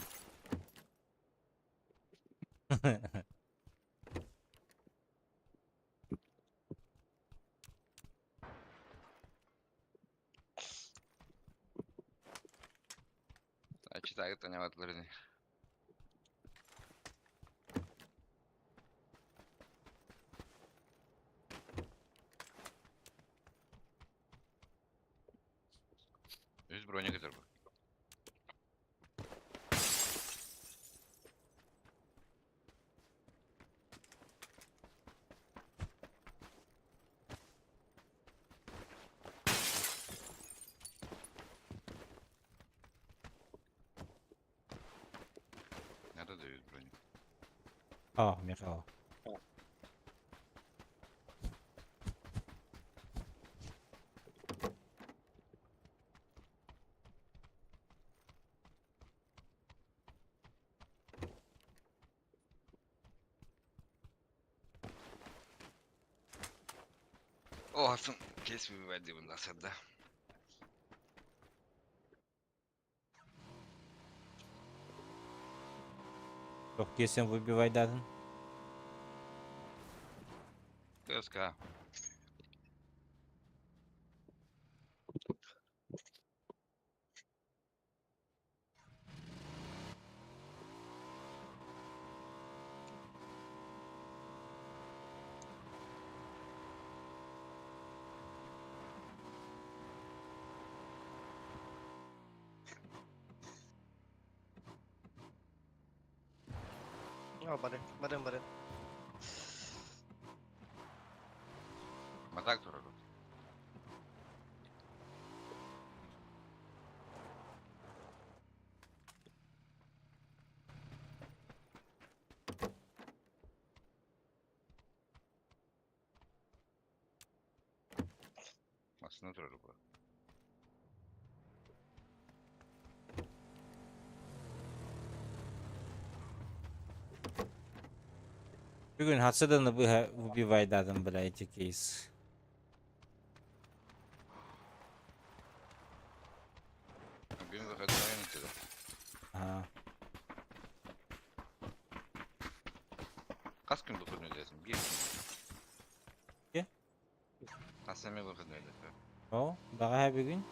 А читага таҥаратылар ини. Үс броня көтөр бу. Надо дают броню. О, Михаил. О, сын, кейс выводим на да. Туох киэсин выбивайдаатын? КСК. О, бары, бары, бары. Матак турар. Массыына турар бу. Бүгүн хасыданы быһа убивайдадым, бля, эти кейс. Бүгүн выходной этэ. Ага. Хас күн выходной дэтим? Биир күн. Кэ? Хас эмэ выходной дэтэ. О, баҕаһа бүгүн.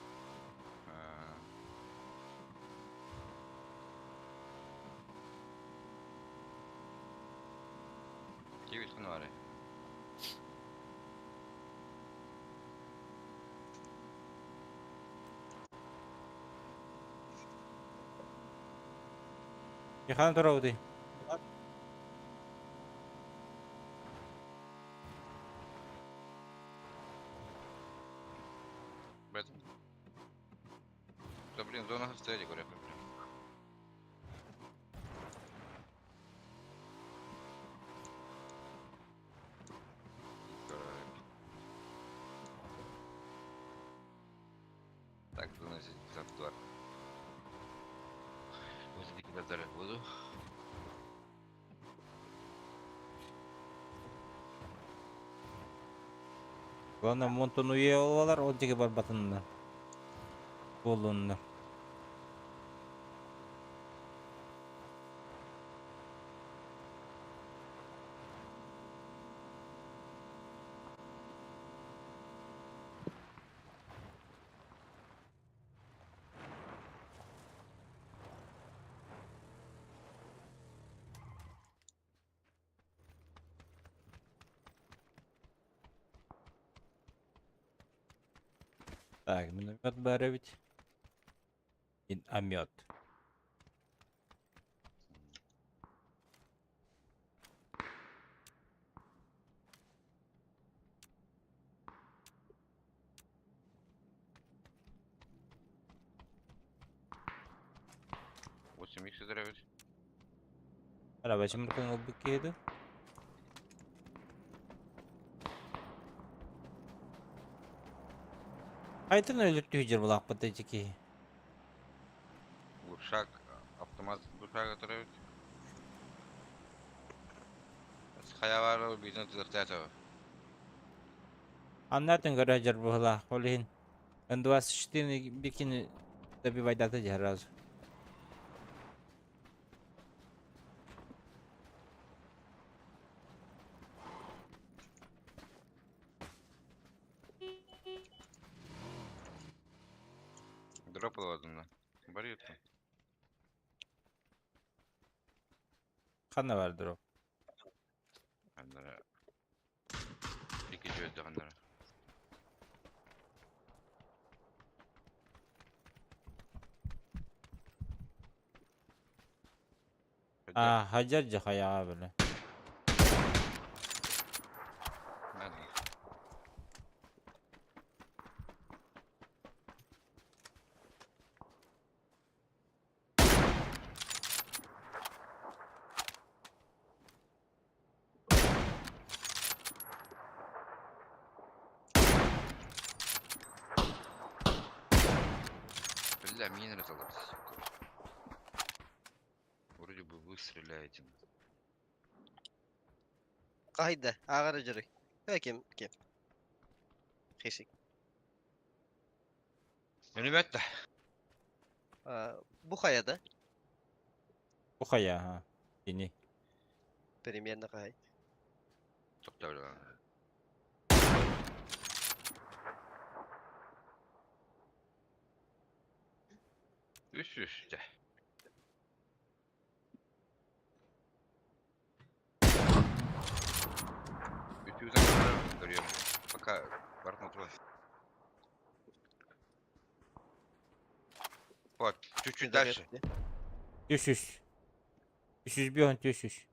Киэбит күн баарый? Михаил туруобутуй? Бэтим. Да блин, зона стояли, говорят, блин. Так, зона 52. Возле тебя буду. Главное, Монтон уе олалар, ол диэки барбатыннар. Буоллуннар. Так, миномет баар эбит. Миномет. 8 икс эбит. Арабачым ылбыт киһи дуу? Айтын өлүртүү дьер булаахпыт ити киһи. Глушак, автомат глушак эбит. Хайа бизнес тыахтаатaba. Аннатын көрө дьер быһылаах, ол иһин Н24 бикини Добивайдата дьэ сразу. Дроп ладно. Барьют. Ханна бар дроп? Аннара. Ики жөдді аннара. А, хадьар дьэ хайаҕа били. Надо. Бля, мины разорвался, сука. Вроде бы вы стреляете. Кайда, ааҕар дьарый. Э, ким, ким? Хисик. Миномет А, бу хайа да? Бу хайа, ха. Кини. Примерно хай. Тоқтау. Үс үсте. Үтүүзен görüyorum. Пока барып отыра. Вот, чуть-чуть дальше. 300. 301 300.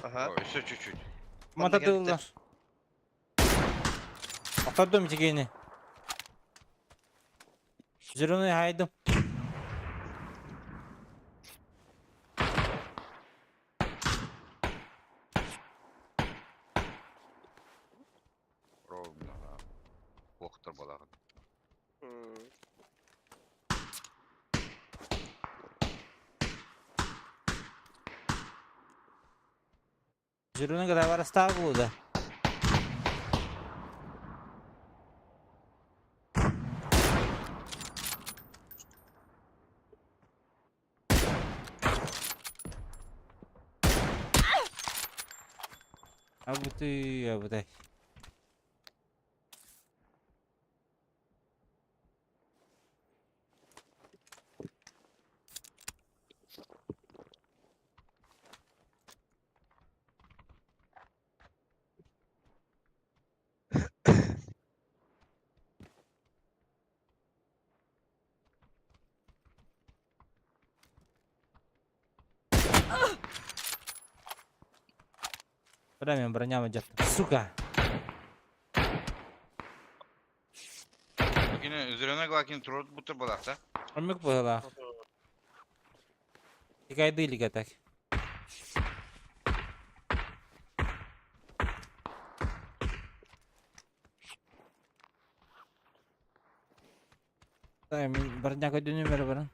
Ага. О, еще чуть-чуть. Матадылар. Атадым тигени. Зеленый хайдым. Ровно. Охтар балағын. Зеленый когда варастаа да. Абыты, абытай. Бля, броня идет. Сука! Yine üzerine глакин турут бутыр балақта. Омик была. Тикайды так. Так, мен броня көйдү номер баран.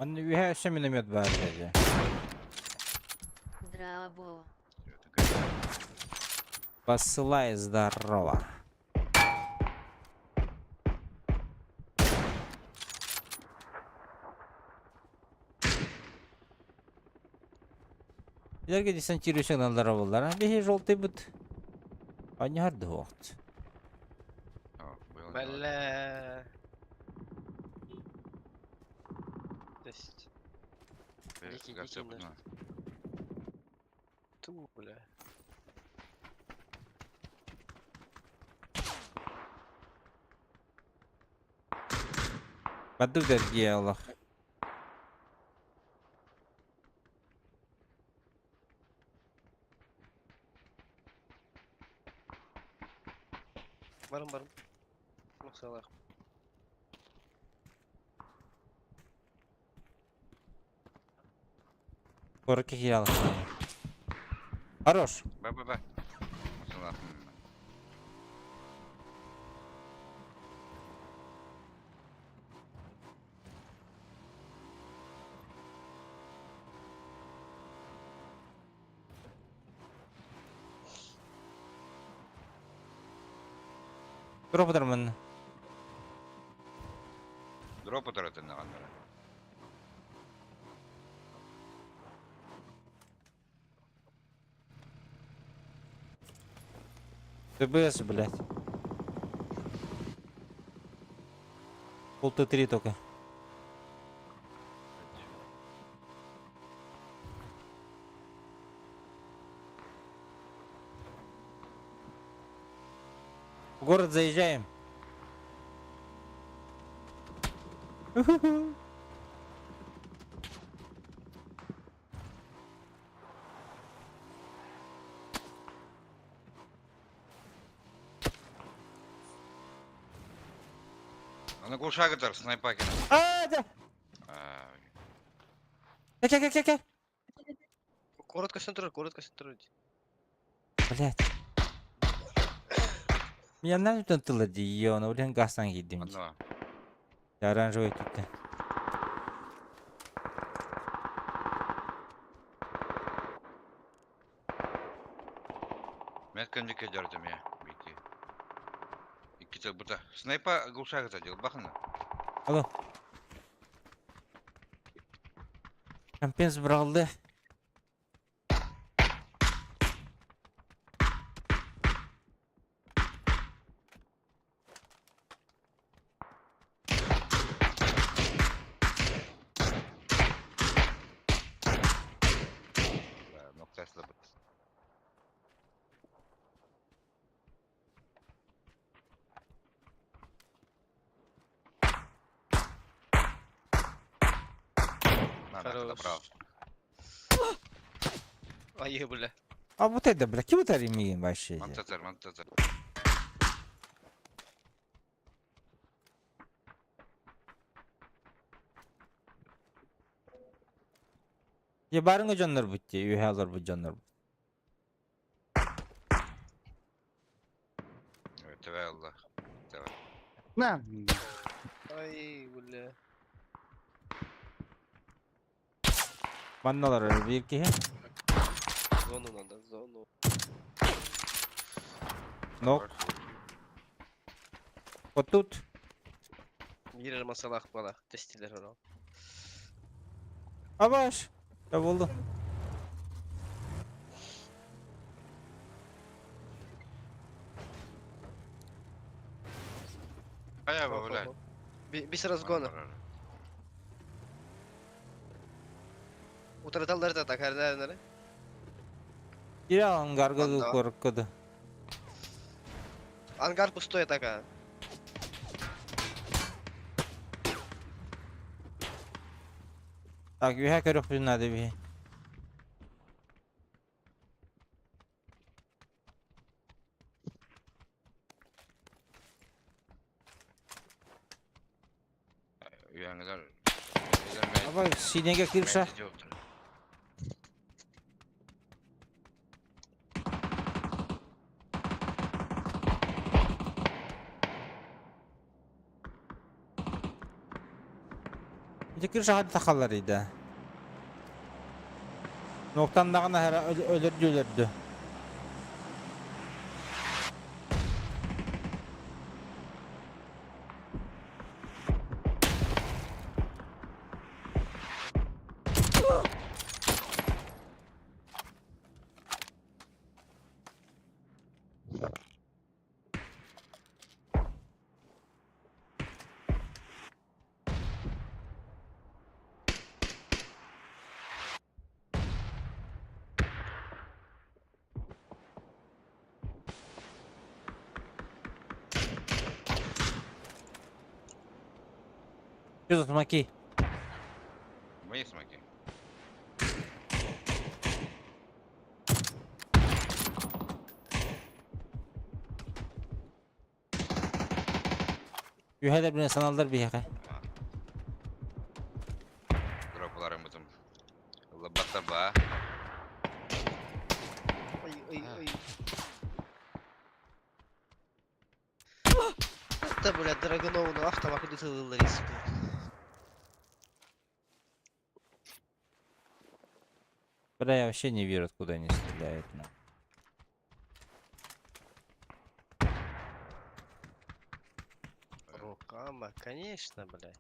Манна үһэ өссө миномет баар дии. Здраво. Посылай здорово. Илерге десантирующий налдар боллар. Бихи желтый бут. Они харды хуақт. Бля. То есть. Дикий, дикий наш. Ту, бля. Бадык дэргиэ олох. Барым, барым. Махсалах. Коротко киирэ Хорош. Ба-ба-ба. Дропотармын. Дропотар это наганнара. ТБС, блядь. Пол Т3 только. В город заезжаем. Аны глушагатар снайпакин. А, да. Кэ, кэ, кэ, кэ. Коротко центр, коротко центр. Блядь. Меня надо тут тыла диё, но блин гастан едим. Оранжевый тут. Мен кемдике жардым я. Бити. Икки бута. Снайпа глушагата дел бахна. Алло. Компенс бралды. Ноктасла бит. На, Хорош. добрал. Ай, бля. А вот это, бля, кем это ремень вообще? Мантазар, мантазар. Я барыңы жоннор бутти, үйәлер бу жоннор. Төвә Аллах. На. Ай, бля. Манналар бир киһи. Зону надо, зону. Нок. Вот тут. Бирер масалах бала. Тестилер орал. Абаш. Я болду. Ая, блядь. Без разгона. Утраталдар да так, хәрдә Кире ангарга Анда. коркыды. Ангар пустой такая. Так, үйә көрөх бин надо би. Үйәңеләр. Аба синеге кирша. Ити кирша хады тахаллар иде. Ноктан дагына хара өлөрдү өлөрдү. Что за смоки? Мои смоки. Үһэ да саналдар биһиэхэ. Дропаларым бутум. Лабата ба. Ой, ой, ой. Да, бля, Драгуновну автомат куды тылылар, сука. Бля, я вообще не верю, откуда они стреляют. На. Рукама, конечно, бля.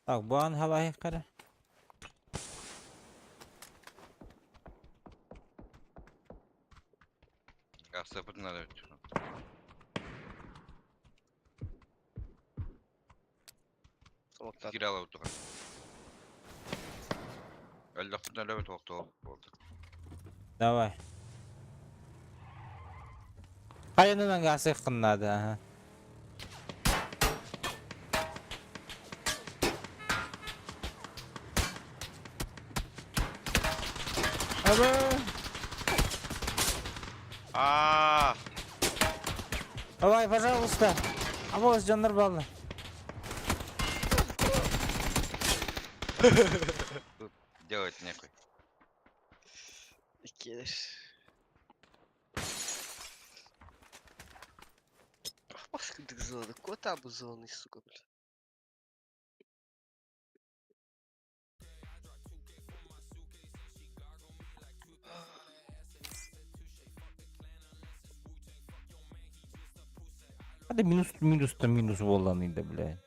Так, бан халай кара. Газ надо. Вот так. Киралла утуга. Өллөхпүтүн өлөбүт оқтоо болды. Давай. Хайанынан гасых надо, ага. Аба! А, Давай, пожалуйста. А вот дьоннор балла. Тут делать нехуй. Келеш. Баскыдык зоны, кота зоны, сука, бля. Hadi минус минус-то минус воланы да, блядь.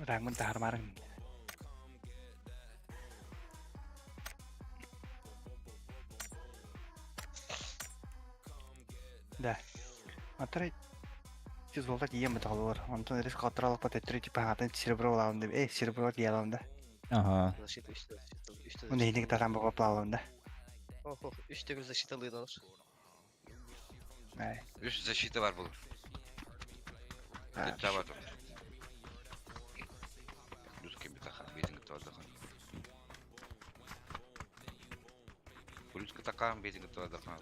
Рангын тахармарың. Да. Атырай золото тиийэн бытаҕалар. Онтон риск хатыралыкпа төттөрү типа хаатын серебро ылаабын деп. Э, серебро тиийэлэм да. Ага. Защита, үч защита, үч Уну иһинник таран баҕа плалам да. Ох, ох, үч төгүл защита лыйдалар. Ай. Үс защита бар бұл. А, Чабатов. Русский битаха, бейтинг туадахан. Русский такаан бейтинг туадахан.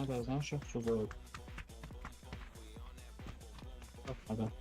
Надо, знаешь, что делать? Ага.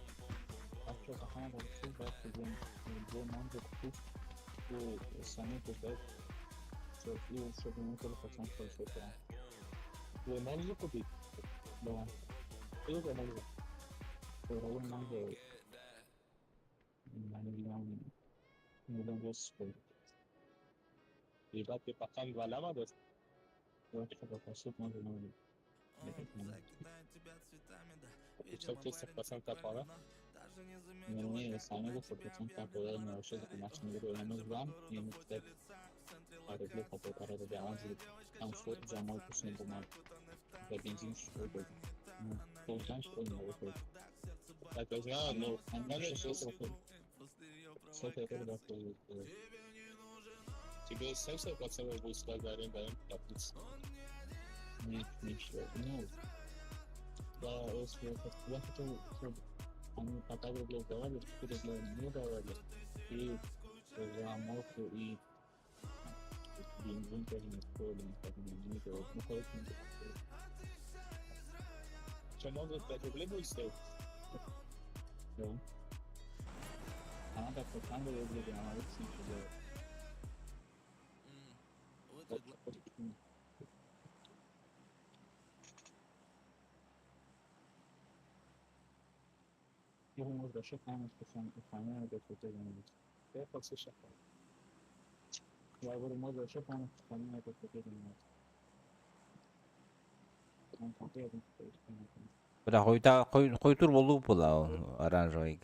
Бля, хуйта хуй хуйтур болу була оранжевый.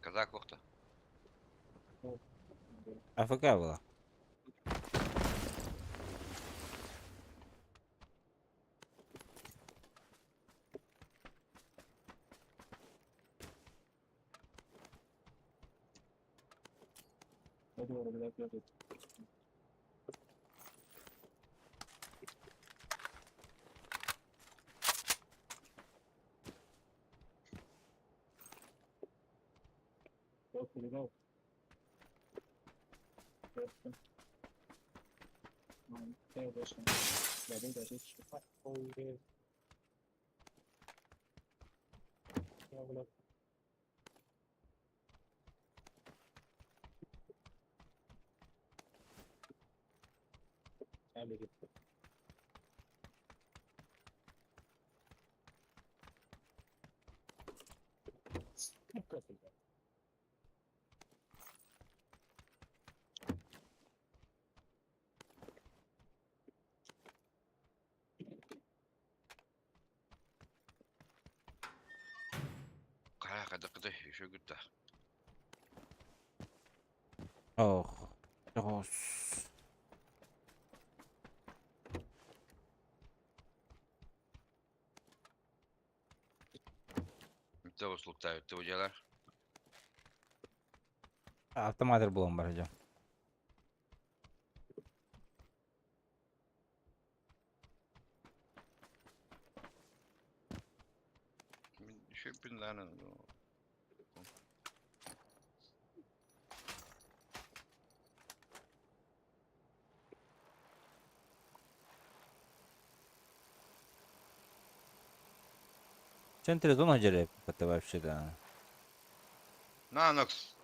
Казак охта. АФК была. Кара када еще гүтта. Ох. Ох. Те услуктают, ты удела. Автоматор булан бар жа. Еще пинлана. В центре зона жереп, это вообще да. На, Нокс.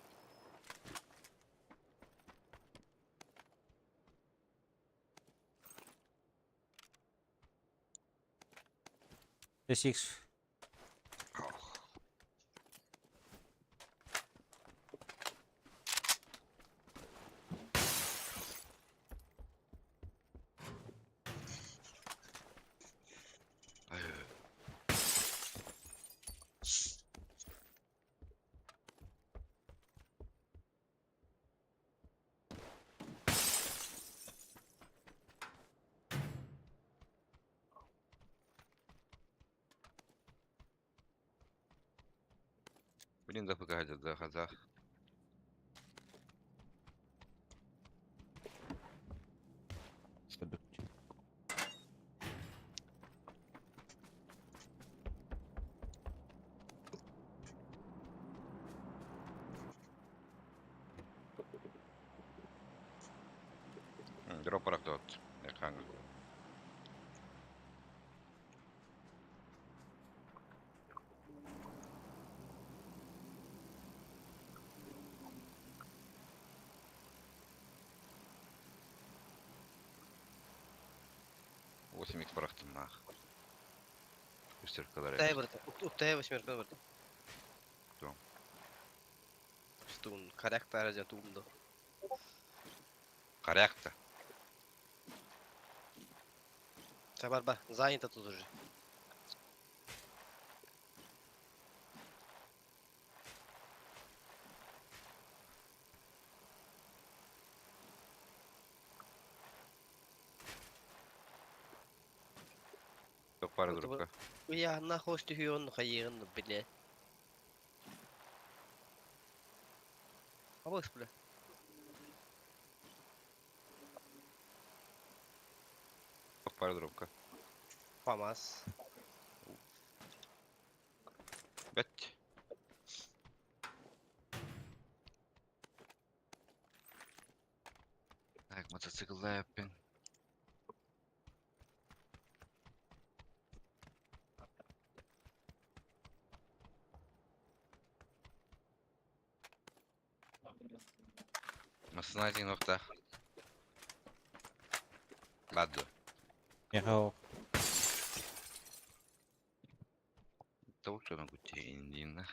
Сикс. Блин, да пока да хазах. Дроп рахтот. Эханг. Восемь икс барахтым нах. Үстер калар. Уктай барда. Уктай восьмерка барда. Кто? Стун. Коряк таразя тумда. Корякта. Бар бар. Занято тут уже. Пара Вот дропка. Я нахуй стихион хайын, бля. Абыс, бля. Пара дропка. Фамас. Бэт. Так, мотоцикл лайппин. Массына один охта. Ладно. Меха Того, что могу тебе.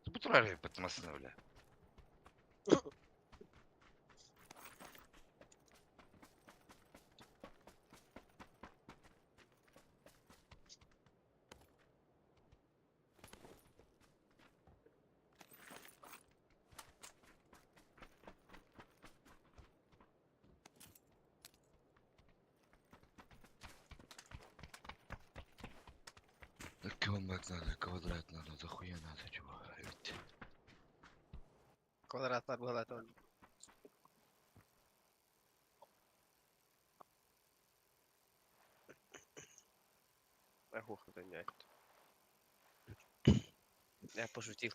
Бутурар бат массына, бля. Комбат надо, квадрат надо, захуя надо, чего. Ведь. Квадратlar буолатон. Ох, это не. Я пошутил.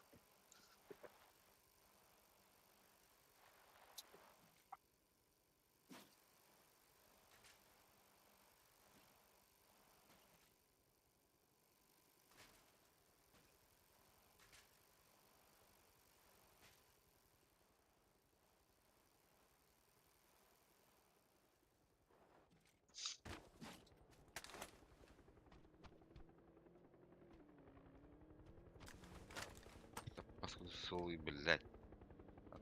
Паскуду блядь.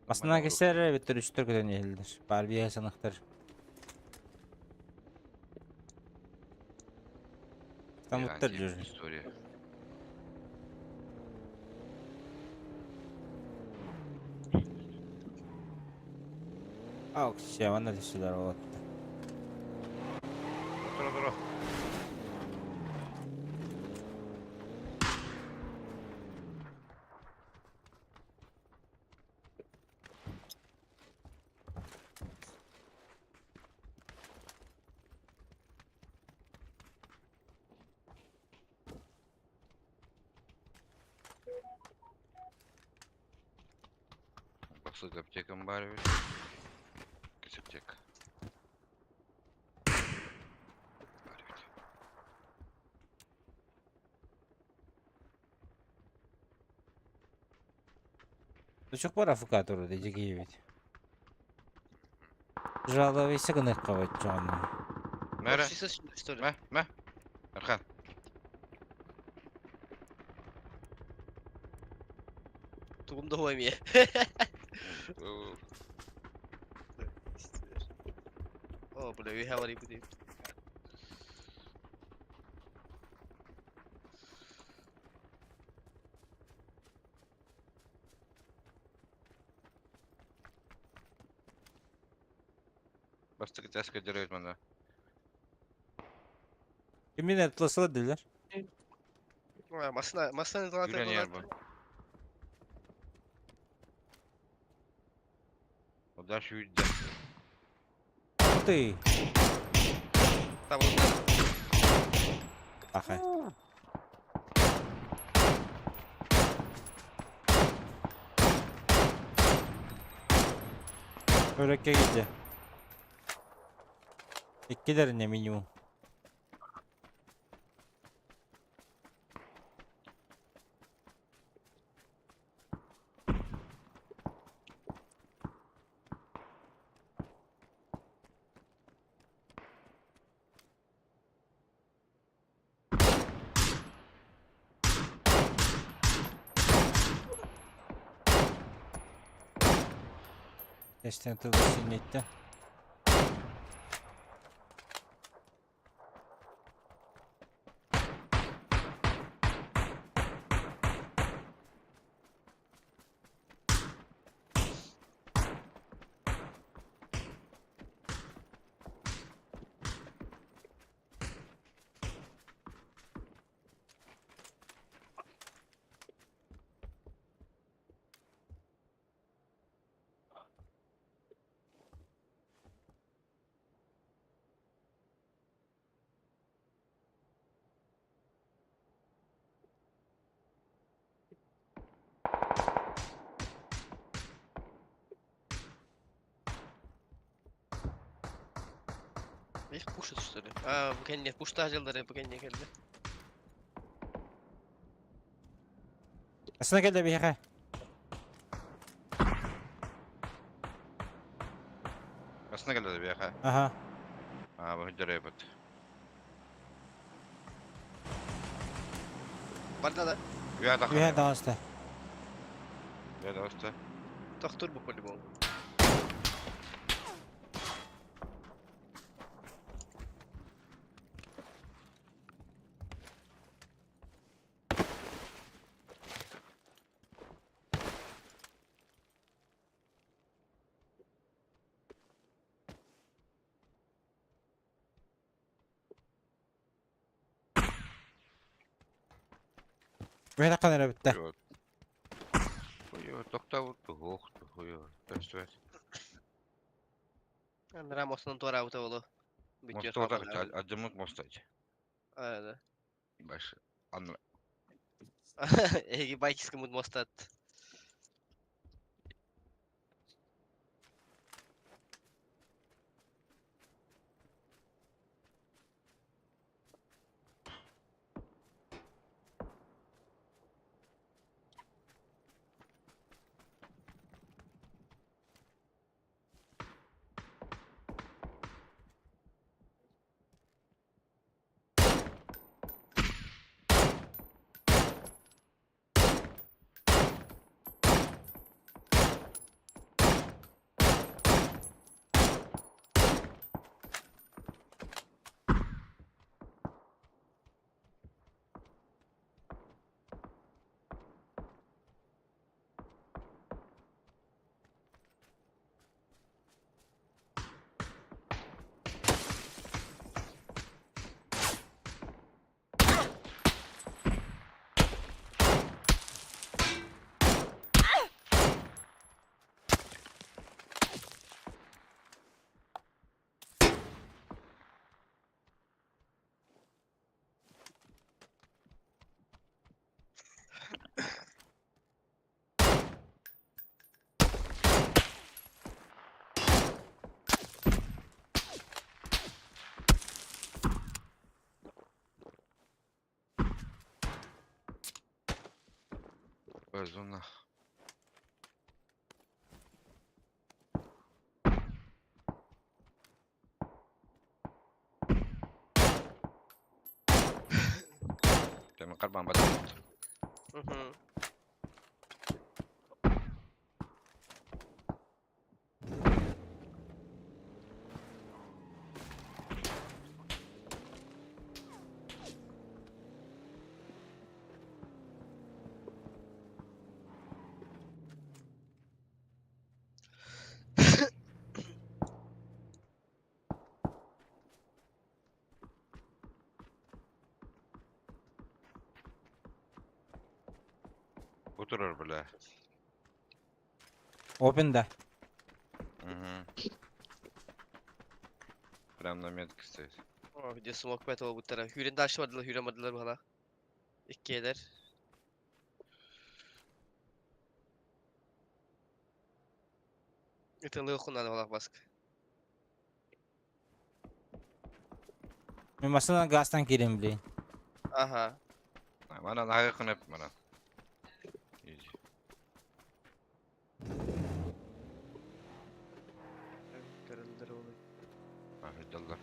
Масына кесер бит үстөр көтөн иһилдер. Бар бия санахтар. Там уттар жүр. История. Ак, все, ана сюда вот. Тура, тура. Басык аптекам бар бит. Кис аптека. Бар бит. Çok бар афыкатор дежи бит. Жаловайся гынық кабат жоны. Мәре, Что ли? мә, мә. Архан. Тугум дома. О, бля, we have already. Бастык тәскә дөрөт мана. Кимин атласыла дилер. Масына, масына Юрен яр бу. Удаш үйдә. Ты. Там. Аха. Өрөккө киде. Иккилерine минимум. Эстен тылы синнетте. Их пушит, что ли? А, бу кэннэ пуштаах дьаллары бу кэннэ кэллэ. Асына кэллэ биһиэхэ. Асына кэллэ биһиэхэ. Аха. Аа, бу дьарайбыт. Барда да. Үһэ тахар. Үһэ таҕыста. Үһэ таҕыста. Тохтуур бу по-любому. Үһэ таххан эрэ бүттэ. Тохтообут туһуох туһуйу. Көстүбэт. Анараа мостунан туораабыта буолуо. Бүтүөр Моста хааллаҕа. адьыммыт моста. Аа, да. Баш. Анна. Эһиги байкискымыт мостат. Зона. Тема карбан бат. Мгм. Oturur bile. Open да. Угу. Прям на метке стоит. О, где смок пэт буттара. Хүрен дальше бардылар, хүрен бардылар бала. Иккиэлэр. Ытылыы хунан балах баск. Мен машинаны газтан киирэн блин. Ага. Мана нағы қынып, мана. Иди. Көрөлдөр ол. Ахыдаллар.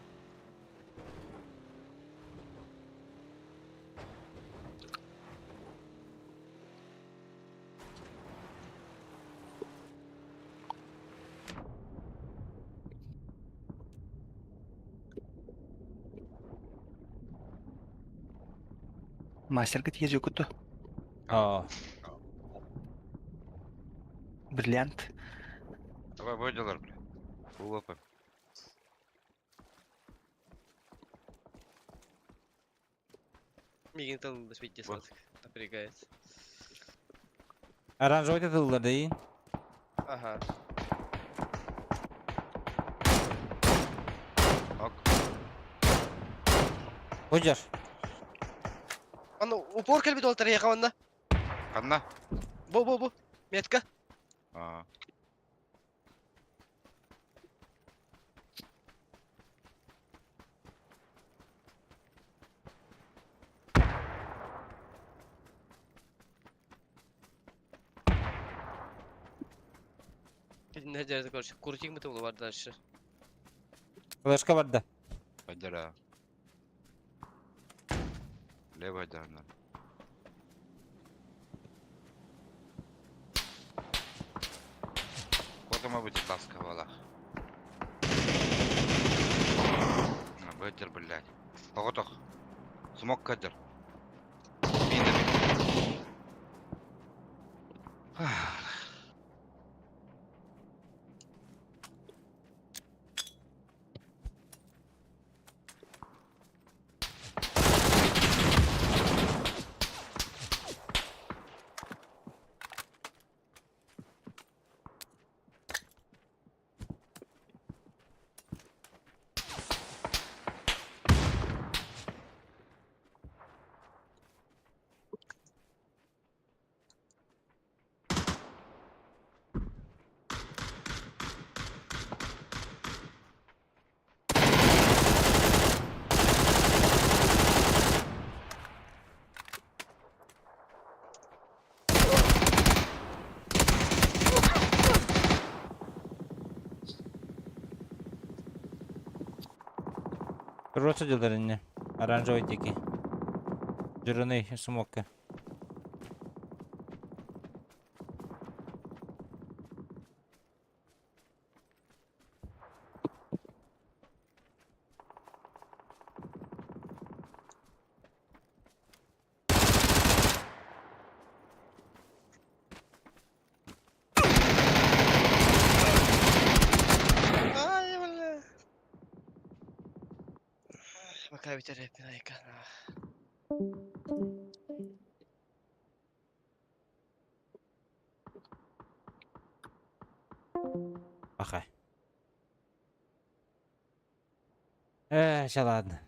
Мастерга тиез күтті. Оо. Бриллиант. Давай, бойдалар, бля. Улапы. Мигин тыл беспейте Вот. сатык. Напрягает. Оранжевый тыллар дейин. Ага. Ок. Хожар. Аны упор кэлбит уолтар эйиэхэ манна. Ханна? Бу бу бу. Метка. А. Итиннэ дьэ, короче, крутик мы бар дальше. Флешка барда. Падера. Левая дана. Куда мы будет ласковала? Бөтер, блядь. Поготох. Смок кадр. Мина. Короче, дьыллар Оранжевый дикий. Жирный смокка. Ай, бля. Пока битер айка. Пахай. Э, ща ладно.